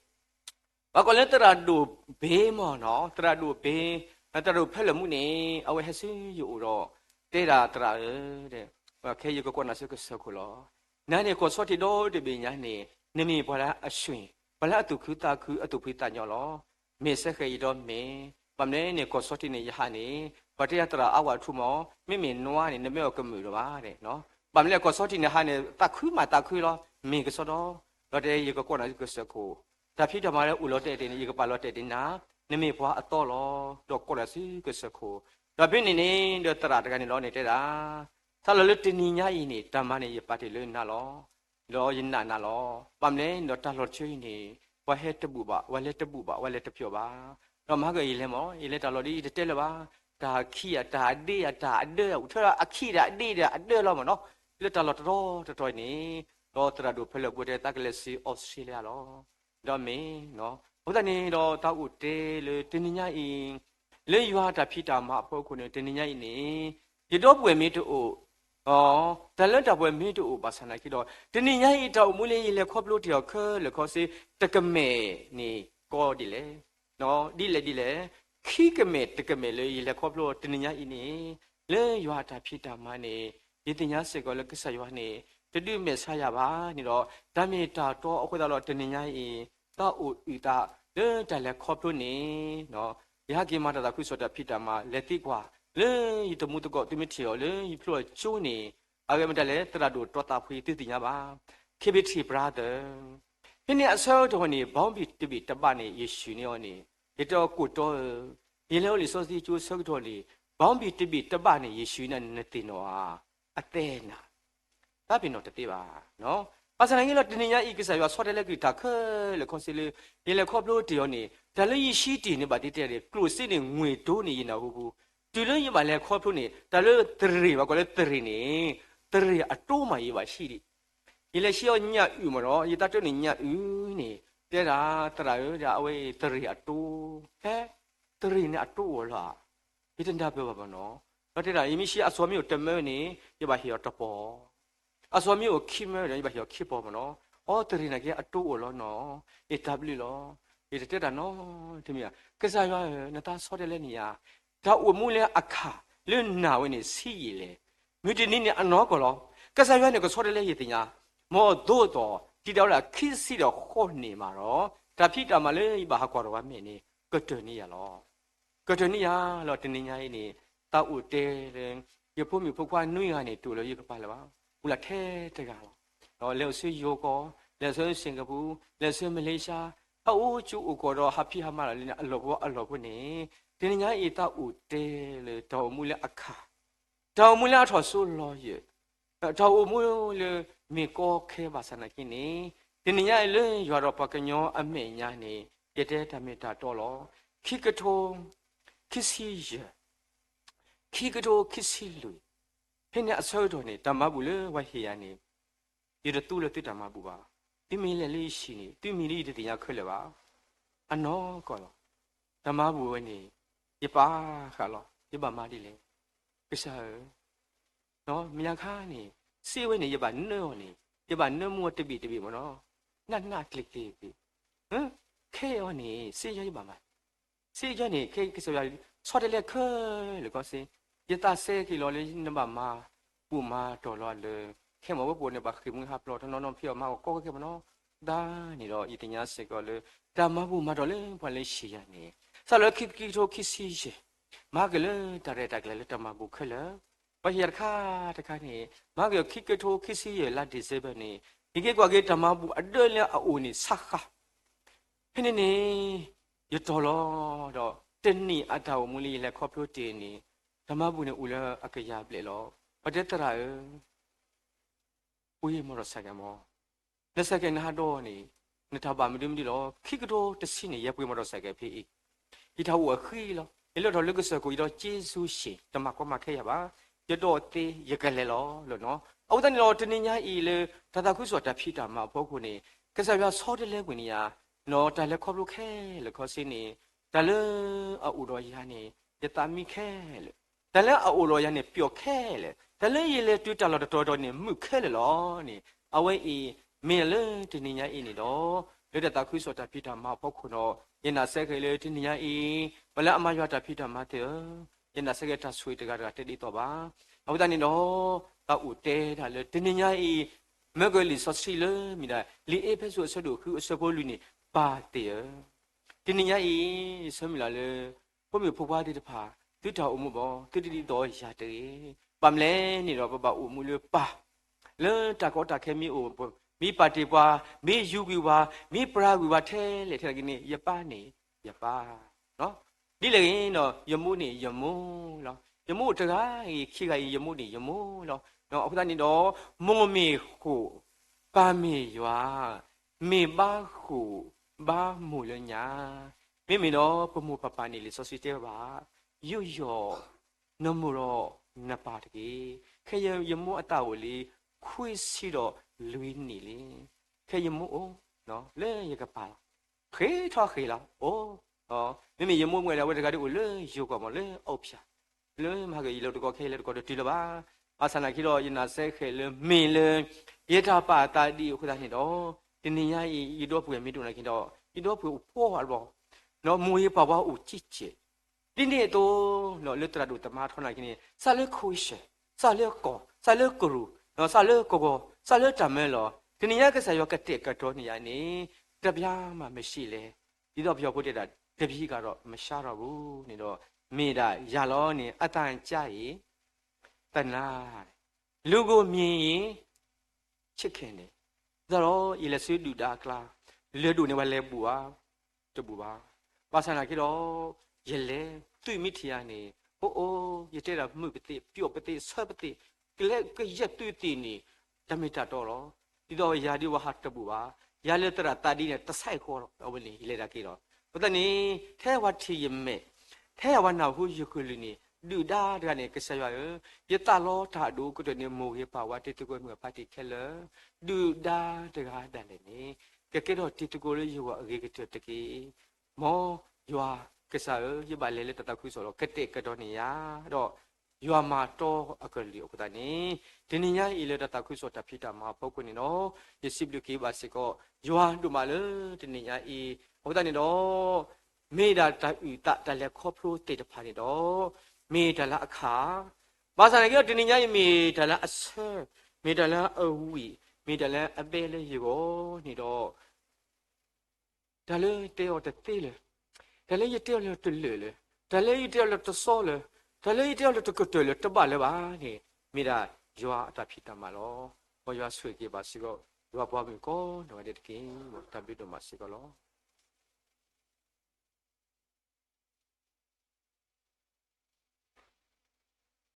ပှၤကိးလၢသရၣ်ဒိၣ်ဘ့မ့ၢ်နီၤ သရၣ်ဒိၣ်ဘ့ သရၣ်ဒိၣ်ဖဲလၢာ်မူန့ၣ် အဝဲဟဲဆူယအိၣ်ဒီး တဲဒၣ်သရၣ်ဧၢ ခဲယကကိးနၤဆူကစၢၢ်ခိၣ်လီၤ. နၤန့ၣ်ကီၢ်ဆီထံးဒီတဘ့ၣ်ညါန့ၣ် နမ့ၢ်ပှၤလၢအဆှံ ပှၤလၢအသူၣ်ခုသးခု အသူၣ်ဖှံသးညီလီၤ. မ့ၢ်စ့ၢ်ကီးအံၤဒီးမ့ၢ် ဘၣ်မနုၤန့ၣ် ကီၢ်ဆီထံးန့ၣ်ယဟးန့ၣ် ပှၤတဲယၤသရၣ်အါဝဲထူမး မ့မ့ၢ်နွါန့ၣ် နမ့ၢ်အီၤကမုာ်ဒိၣ်မး ဘၣ်မနုၤလဲၣ် ကီၢ်ဆီထံးန့ၣ်ဟးန့ၣ် သးခုမးသးခုလီၤ မ့ၢ်ကစီဒီ ဒီးတဲယကကိးနၤဆူကစၢၢ်ခိၣ် တၢ်ဖံးတၢ်မၤလၢအိၣ်လီၤတဲာ်တဲာ်န့ၣ် ယကပာ်လီၤတဲာ်ဒ်နၤ နမ့ၢ်ပှၤအသီလီၤ ဒီးကိးနၤဆူကစၢၢ်ခိၣ် ဒီးဖဲန့ၣ်န့ၣ် ဒီးသရၣ်တဂၤန့ၣ်လီၤန့ၣ်တဲဒၣ် သးလီၤလၢတနံၤညါအံၤန့ၣ် တၢ်မၤန့ၣ် ယပာ်တ့ၢ်လၢနၤလီၤ ဒီးယနာ်နၤလီၤ ဘၣ်မနုၤလဲၣ်န့ၣ်ဒီးတၢ်လီၢ်တဆၢအံၤန့ၣ် ပှၤဟဲတဘူၣ်ဘၣ် ပှၤလဲၤတဘူၣ်ဘၣ် ပှၤလဲၤတပျီၣ်ဘၣ် ဒီးမဟါကယလဲၤမ့ၢ် ယလဲၤတၢ်လီၢ်ဒ်ယတတဲလၢၤဘၣ် တၢ်ခံးဧါ တၢ်အဒ့ဧါ တၢ်အဒၢဧါ အိၣ်ထဲလၢအခံးဒီးအဒ့ဒီးအဒၢလီၤမ့ၢ်နီၤ လၢတၢ်လီၢ်တတီတတီအံၤန့ၣ် ဒီးသရၣ်ဒိၣ်ဖဲလၢာ်ဘိတဲသးကလဲၤဆူအီစထြ့လယါလီၤ ဒီးမ့ၢ် အဃိသတးန့ၣ်ဒီးတၢ်အိၣ်တဲလၢတနံၤညါအံၤ လၢယွၤတၢ်ဖံးတၢ်မၤအဖီခိၣ်န့ၣ် တနံၤညါအံၤန့ၣ် ယဒီပုၢ်ဝဲၢ်မ့ၢ်တအိၣ် တၢ်လၢတၢ်ပှဲၤမ့ၢ်တအိၣ်ဘၣ်ဆၣ်နာ်က့ဒီး တနံၤညါအံၤတၢ်အိၣ်မူလၢယလဲၤခီဖျိတ့ၢ်အီၤခဲလၢာ်ခဲဆ့ တကမဲာ်န့ၣ်ကီဒ်လဲၣ် ဒ်လဲၣ်ဒ်လဲၣ် ခံကမဲာ်တကမဲာ်လၢယလဲၤခီဖျိတနံၤညါအံၤန့ၣ် လၢယွၤအတၢ်ဖံးတၢ်မၤန့ၣ် ယသ့ၣ်ညါစ့ၢ်ကီးလၢကစၢ်ယွၤန့ၣ် တဒုးမဲာ်ဆါယၤဘၣ်န့ၣ်ဒီး တၢ်မ့ၢ်တၢ်တီအဃိသတးဒီးတနံၤညါအံၤ တၢ်အိၣ်အုၣ်သးလၢတၢ်လဲၤခီဖျိန့ၣ် ယဟဲက့ၤမၤတၢ်သးခုကစီၣ်တၢ်ဖံးတၢ်မၤ လဲၤသံကွၢ် လၢယတမူသကိးသုမ့ၢ်ထံၣ်အီၤလၢယဖျိအကၠိန့ၣ် အဂ့ၢ်မတၤလဲၣ် သရၣ်ဒိၣ်တီသးဖှံသုသ့ၣ်ညါဘၣ် K B T brother ဖဲန့ၣ်အဆၢကတီၢ်န့ၣ် ဘီဘံၣ်တဘ့ၣ်တဘၣ်န့ၣ် ယ့ၣ်ၡူးန့ၢ်အီၤန့ၣ် ယတဲအီၤကိၣ်တီဧၢ ယလဲၤအိၣ်လံာ်စီဆှံကၠိဆၢကတီၢ်န့ၣ် ဘီဘံၣ်တဘ့ၣ်တဘၣ်န့ၣ် ယ့ၣ်ၡူးန့ၢ်နသ့ၣ်နီၣ်ဧါ အသဲနၤ တၢ်ပ့ၤနီၣ်တသ့ဘၣ်. ဘၣ်ဆၣ်သနာ်က့လီၤ တနံၤညါအံၤ ကစၢ်ယွၤဆီတလဲကွံာ်တၢ်ခဲလၢာ်ခဲဆ့လၢ ယလဲၤခီဖျိတ့ၢ်အီၤန့ၣ် တၢ်လၢယဟံးတ့ၢ်န့ၣ် ဘၣ်သ့ၣ်သ့ၣ်န့ၣ် ကျိၣ်စ့န့ၣ် ငွေ့ဒိၣ်န့ၣ်ယနၢ်ဟူပူၤ, တုၤလၢယဘၣ်လဲၤခီဖျိန့ၣ် တၢ်လၢသရ့ၣ် ပှၤကိးလၢသရ့ၣ်န့ၣ် သရ့ၣ်အတိၢ်မးယဘၣ်ဟံးဒံး. ယလဲၤဟံးအီၤညၣ်အုၣ်မ့ၢ်နီၤ, ယတၢ်တၢၢ်န့ၣ်ညၣ်အုၣ်န့ၣ် တဲဒၣ်သရၣ်ဧၢ, ဒ်အဝဲအံၤသရ့ၣ်အတိၢ်, ဖဲသရ့ၣ်န့ၣ်အတိၢ်အိၣ်လီၤဧါ, ယတနၢ်ပၢၢ်ဘၣ်မ့ၢ်နီၤ. ဒီးတဲဒၣ် ယမ့ၢ်ဟံးအစီၤမ့ၣ်အိၣ်တမၢန့ၣ် ယဘၣ်ဟ့ၣ်အီၤတပီၤ, အစီၤမ့ၣ်အိၣ်ခံမၢဒီး ယဘၣ်ဟ့ၣ်အီၤခံပီၤမ့ၢ်နီၤ. အိ သရ့ၣ်န့ၣ်က့အတိၢ်အိၣ်လီၤနီၤ, ယတၢ်ဘျုးလီၤ. ယတတဲတၢ်နီတမံၤဧါ, ကစၢ်ယွၤဧၢ, နတၢ်ဆီတလဲန့ၣ်ဧါ, တၢ်အိၣ်မူလၢအခါလၢနၤဝဲန့ၣ်ဆံးယံာ်လဲၣ်. မုၢ်တနံၤန့ၣ်အနီၢ်ကီၢ်လီၤ. ကစၢ်ယွၤန့ၣ်ကဆီတလဲယသ့ၣ်ညါ, မ်အသိးသိး တံၤဒၣ်ဝဲဒၣ်ခံဆံဒီးဃိးနံၣ်မးဒီး တၢ်ဖံးတၢ်မၤလၢယဘၣ်ဟးကွၢ်ဒီးဝဲမဲာ်န့ၣ် ကတၢၢ်န့ၢ်ယၤလီၤ. ကတၢၢ်န့ၢ်ယၤလီၤ. တနံၤညါအံၤန့ၣ် သးအိၣ်တဲလၢ ယဖိမုၣ်ဖိခွါနွံဂၤန့ၣ် တအိၣ်လၢယကပၤလၢၤဘၣ်, အိၣ်လၢထဲတဂၤလီၤ. ဒီးလဲၤအိၣ်ဆူယိၤကီၢ်, လဲၤဆူစ့ၢ်ကပူၤ, လဲၤဆူမလ့ၡါ, ဟးအိၣ်ကၠိအိၣ်ကီၢ်ဒီးဟးဖံးဟးမၤလီၤလၢအလီၢ်ဖိအလီၢ်ဖိန့ၣ်, တနံၤညါအံၤ သးအိၣ်တဲလၢတၢ်အိၣ်မူလၢအခါ, တၢ်အိၣ်မူလၢအထီၣ်စိလီၤယဲၢ်, တၢ်အိၣ်မူလၢမ့ၢ်ကီခဲဘၣ်ဆၣ်သနာ်က့န့ၣ်, တနံၤညါအံၤလၢယွၤဒီးပှၤကညီအမဲာ်ညါန့ၣ် ယတဲတၢ်မ့ၢ်တၢ်တီလီၤ. ခံကထိခံဆံယဲၢ်, ခံကထိခံဆံလွံၢ်, ဖဲန့ၣ်အဆၢကတီၢ်န့ၣ် တၢ်မၤဘူၣ်လၢပှၤဟ့ၣ်ယၤန့ၣ် ယတသူလၢသုတၢ်မၤဘူၣ်ဘၣ်. သုမ့ၢ်လဲၤလၢယဟံၣ်န့ၣ် သုမံၤလၢယတသ့ၣ်ညါခဲလၢာ်ဘၣ်. အနီၢ်ကီၢ်လီၤ. တၢ်မၤဘူၣ်ဝဲန့ၣ် ယပာ်ဃာ်လီၤ. ယဘၣ်မၤဒ်လဲၣ်. ကစၢ်ဧၢ, မ့ၢ်အခါန့ၣ် စ့ဝဲန့ၣ် ယဘၣ်နၢအီၤန့ၣ် ယဘၣ်နၢမူအီၤတဘ့ၣ်တဘ့ၣ်မ့ၢ်နီၤ, နးနးကျ့ၤကျ့ၤတဘ့ၣ်, ခဲအံၤန့ၣ် စ့ယီၤယဘၣ်မၤ စ့ယီၤန့ၣ် ခဲကစၢ်ယွၤဆီတလဲခဲလၢာ်ကီၢ်စ့, ယသးစဲက့ၤလီၤလၢနဘၣ်မၤဘူၣ်မၤတီၢ်လီၤလၢ ခဲမၤဝဲပှၤန့ၣ် ဘၣ်ဃ့ၢ်မှံဟးဖျိးတနီၤနီၤ ဖံးအီၣ်မၤအီၣ်ကီကီခဲခဲမ့ၢ်နီၤ, ဒ်န့ၣ်ဒီး ယသ့ၣ်ညါစ့ၢ်ကီးလၢ တၢ်မၤဘူၣ်မၤတီၢ်လၢပှၤလၢဟ့ၣ်ယၤန့ၣ် စးလၢခံကထိခံဆံယဲၢ် မၤက့ၤလၢတၢ်ရဲၣ်တၢ်ကျဲၤလၢတၢ်မၤဘူၣ်ခဲလၢာ်, ပှၤဟ့ၣ်ယၤတခါတခါန့ၣ် မၤက့ၤခံကထိခံဆံယဲၢ်လါ December န့ၣ် ယက့ၤကွၢ်က့ၤတၢ်မၤဘူၣ်အဒၢလၢအအိၣ်န့ၣ်ဆါဃၣ် ဖဲန့ၣ်န့ၣ် ယတီၢ်လီၤဒီး တနံၣ်အတၢ်အိၣ်မူလၢယလဲၤခီဖျိတ့ၢ်န့ၣ် တၢ်မၤဘူၣ်န့ၣ်အိၣ်လၢအကယၤဘျဲၣ်လီၤ. ပှၤတဲသရၣ်ဧၢ, ပှ့ၤမီၢ်ထီၣ်ဆဲးကဲးမီၢ်, နဆဲးကဲးနဟးဒီးန့ၣ် နတၢ်ဘၣ်မနုၤမနုၤလီၤ. ခံကထိတဆံန့ၣ် ယပှ့ၤမီၢ်ထီၣ်ဆဲးကဲးဖဲအံၤ, ယတၢ်အိၣ်အဃံလီၤ. ယလၢထီၣ်လၢကစၢၢ်ခိၣ် ယဒီးက့စူၢ်ဆ့ၣ် တမၤကီမၤခဲယၤဘၣ်, ယဒီးသ့ယကလဲၤလီၤလၢနီၤ. အဃိသတးန့ၣ်ဒီး တနံၤညါအံၤလၢ တၢ်သးခုကစီၣ်တၢ်ဖံးတၢ်မၤအဖီခိၣ်န့ၣ် ကစၢ်ယွၤဆီတလဲကွံာ်န့ၣ်ယၤ နီၤ တၢ်လဲၤခီဖျိခဲလၢာ်ခဲဆ့န့ၣ် တၢ်လၢအအိၣ်ဒီးယၤန့ၣ် ယသးမံခဲလၢာ်, တၢ်လၢအအိၣ်ဒီးယၤန့ၣ် ပျီၣ်ခဲလၢာ်, တၢ်လၢယလဲၤတုၤတၢ်လီၢ်တတီၤတီၤန့ၣ် မုာ်ခဲလၢာ်လီၤန့ၣ် အဝဲအံၤ မ့ၢ်လၢတနံၤညါအံၤန့ၣ်ဒီး လၢတၢ်သးခုကစီၣ်တၢ်ဖံးတၢ်မၤအဖီခိၣ်ဒီး ယနာ်စ့ၢ်ကီးလၢတနံၤညါအံၤ ပှၤလၢအမၤယွၤတၢ်ဖံးတၢ်မၤသ့ၣ်ဧၢ, ယနာ်စ့ၢ်ကီးတၢ်ဆိၣ်ဂ့ၤတဂၤတဂၤတဒ်သိးဘၣ်. အဃိသတးန့ၣ်ဒီး သးအိၣ်တဲတၢ်လၢတနံၤညါအံၤ မၢကလံာ်စီဆှံလၢမ့ၢ်ဒၣ် လံာ်အ့းဖ့းစူးအဆၢဒိၣ်ဃုအဆၢဖိလွံၢ်န့ၣ် ပၢ်သ့ၣ်ဧၢ, တနံၤညါအံၤ ဆၢမုၢ်လၢ်လၢ ဖိမုၣ်ဖိခွါသ့ၣ်တဖၣ် သုတၢ်အိၣ်မူဘၣ် သုတဒ်သိးယၤတဂ့ၤ. ဘၣ်မနုၤလဲၣ်န့ၣ်ဒီး ပဘၣ်အိၣ်မူလၢပၢ် လၢတၢ်ကီတၢ်ခဲမ့ၢ်အိၣ် မ့ၢ်ပာ်တ့ၢ်ပှၤ မ့ၢ်ယူၤကွံာ်ပှၤ မ့ၢ်ပြၢကွံာ်ပှၤထဲလဲၣ်ထဲလဲၣ်က့ၤန့ၣ် ယပၢ်န့ၣ် ယပၢ် ဒ်လဲၣ်ဂ့ၤဒီး ယမိၢ်န့ၣ်ယမိၢ်လီၤ. ယမိၢ်အိၣ်တဂၤအံၤ ခံဂၤအံၤ ယမိၢ်န့ၣ်ယမိၢ်လီၤ. အဃိသတးန့ၣ်ဒီး မိၢ်မ့ၢ်ဃိာ် ပၢ်မ့ၢ်ယွၤ မ့ၢ်ဘါဃိာ်ဘါမိၢ်လၢညါ, မ့မ့ၢ်ဒီးပမိၢ်ပပၢ်န့ၣ် လံာ်စီဆှံတဲဘၣ် ယူးယီၣ် နမိၢ်ဒီးနပၢ်တက့ၢ်. ခဲအံၤယမိၢ်အသးအိၣ်လံ ခွံဆံဒီးလွံၢ်နံၣ်လံ. ခဲအံၤယမိၢ်အိၣ် လၢယကပၤလီၤ. ဃ့ထီၣ်ဃ့လီၤ အိၣ် မ့မ့ၢ်ယမိၢ်မ့ၢ်ဝဲဒၣ် အဝဲတဂၤဒ်အိၣ်လၢယိၤကီၢ်မး လၢအအိၣ်ဖျါ လၢမၤက့ၤယလၢတကီၢ်ခဲ ယလၢတကီၢ်တတုၤလၢၤဘၣ်. ဘၣ်ဆၣ်သနာ်က့ဒီး ယနာ်စ့ၢ်ကီးလၢမ့ၢ်လၢ ယတၢ်ပာ်အသးဒ်အဃိသတးန့ၣ်ဒီး တနံၤညါအံၤ ယဒီပုၢ်ဝဲၢ်မ့ၢ်တအိၣ်နာ်က့ဒီး ယဒီပုၢ်ဝဲၢ်အိၣ်ဖှီၣ်အဘျီ ဒီးမိၢ်ယပၢ်ဝါအိၣ်ကံၣ်ကဲး ဒ်န့ၣ်အသိး လၢသရၣ်ဒိၣ်သမါထီၣ်နာ်က့န့ၣ် စးလၢ Christian စးလၢကီၢ် စးလၢကရူၢ် စးလၢကဝီၤ စးလၢတၢ်မၢလီၤ တနံၤညါကစၢ်ယွၤကတဲာ်ကတီၤန့ၢ်ယၤန့ၣ် တဘျါမးမ့ၢ်ဆံးလဲၣ် ဒ်သိးပယီၤဖိတဲဒၣ် တဘျီဂၤဒီးမဆါထီၣ်ဘူးန့ၣ်ဒီး မ့ၢ်ဒၣ်ယၤလီၤန့ၣ် အသၣ်ကၢ်အံၤ သနာ် လူကိုမြင်ရင် ချစ်ခင်တယ်, သတးဒီး ယလဲၤဆူဒုၣ်ဒါအကျါ လဲၤဒိၣ်န့ၣ် ပှၤလဲၤဘူးဧါ, တဘူးဘၣ်. ဘၣ်ဆၣ်သနာ်က့ဒီး ယလဲၤ သုးမ့ၢ်ထံၣ်ယၤန့ၣ် အိၣ်အိၣ် ယတဲဒၣ်မုာ်ပသ့ၣ် ပျီၣ်ပသ့ၣ် ဆၢပသ့ၣ် ကလဲကယဲၢ်သုးသ့ၣ်န့ၣ် တၢ်မ့ၢ်တၢ်တီလီၤ. ဒ်သိးယၤဒ်ဝဲဟးတဘူးဘၣ်, ယၤလၢသရၣ်သးဒ်န့ၣ် တဆဲးဃီလီၤ. အဝဲန့ၣ် ယလဲၤတၢ်က့ၤလီၤ. အဃိသတးန့ၣ် ထဲအဝဲထံၣ်ယမဲာ်, ထဲအဝဲနၢ်ဟူယကလုၢ်န့ၣ် ဒုၣ်ဒါတဂၤန့ၣ် ကစၢ်ယွၤဧၢ, ယသးလီတၢ်အဒိၣ်ကတၢၢ်န့ၣ် မိၢ်ဂ့ၤပၢ်ဝါတံၤသကိးမုၣ်အဖါတံၢ်ခဲလၢာ်, ဒုၣ်ဒါတဂၤဒၣ်လဲာ်န့ၣ် ကကဲထီၣ်တံၤသကိးလၢယဂီၢ်အဂ့ၤကတၢၢ်တက့ၢ်. မ်ယွၤကစၢ်ဧၢ, ယဘၣ်လဲၤလၢတၢ်သးခုကစီၣ်လီၤ ကတဲာ်ကတီၤန့ၢ်ယၤ, ဒီးယွၤမၤတီအကလုၢ်အဃိသတးန့ၣ် တနံၤညါအံၤလၢတၢ်သးခုကစီၣ်တၢ်ဖံးတၢ်မၤအဖီခိၣ်န့ၣ်ဒီး ယစံးဘျုးက့ၤဘၣ်စ့ၢ်ကီး ယွၤဒိၣ်မးလၢတနံၤညါအံၤ, အဃိသတးန့ၣ်ဒီး မ့ၢ်ဒၣ်တၢ်အုၣ်သးတၢ်လဲၤခီဖျိသ့ၣ်တဖၣ်န့ၣ်ဒီး မ့ၢ်တၢ်လၢအခၣ်, ဘၣ်ဆၣ်သနာ်က့ဒီး တနံၤညါအံၤမ့ၢ်တၢ်လၢအဆၢ, မ့ၢ်တၢ်လၢအဝံၣ်, မ့ၢ်တၢ်လၢအဘဲလၢယဂီၢ်န့ၣ်ဒီး တၢ်လၢတဲအီၤတသ့လၢၤ, တၢ်လၢယတဲအီၤလၢတလၢာ်လၢၤ, တၢ်လၢယတဲအီၤလၢတစီလၢၤ, တၢ်လၢယတဲအီၤလၢတကတၢၢ်လၢၤ တဘၣ်လၢၤဘၣ်န့ၣ် မ့ၢ်ဒၣ်ယွၤအတၢ်ဖံးတၢ်မၤလီၤ. မ်ယွၤဆိၣ်ဂ့ၤက့ၤဘၣ်စ့ၢ်ကီး ယွၤပှၤမုၣ်ကိးနီၢ်ဂၤဒဲးတက့ၢ်. တၢ်ဘျုးဒိၣ်မးစ့ၢ်ကီးလီၤ.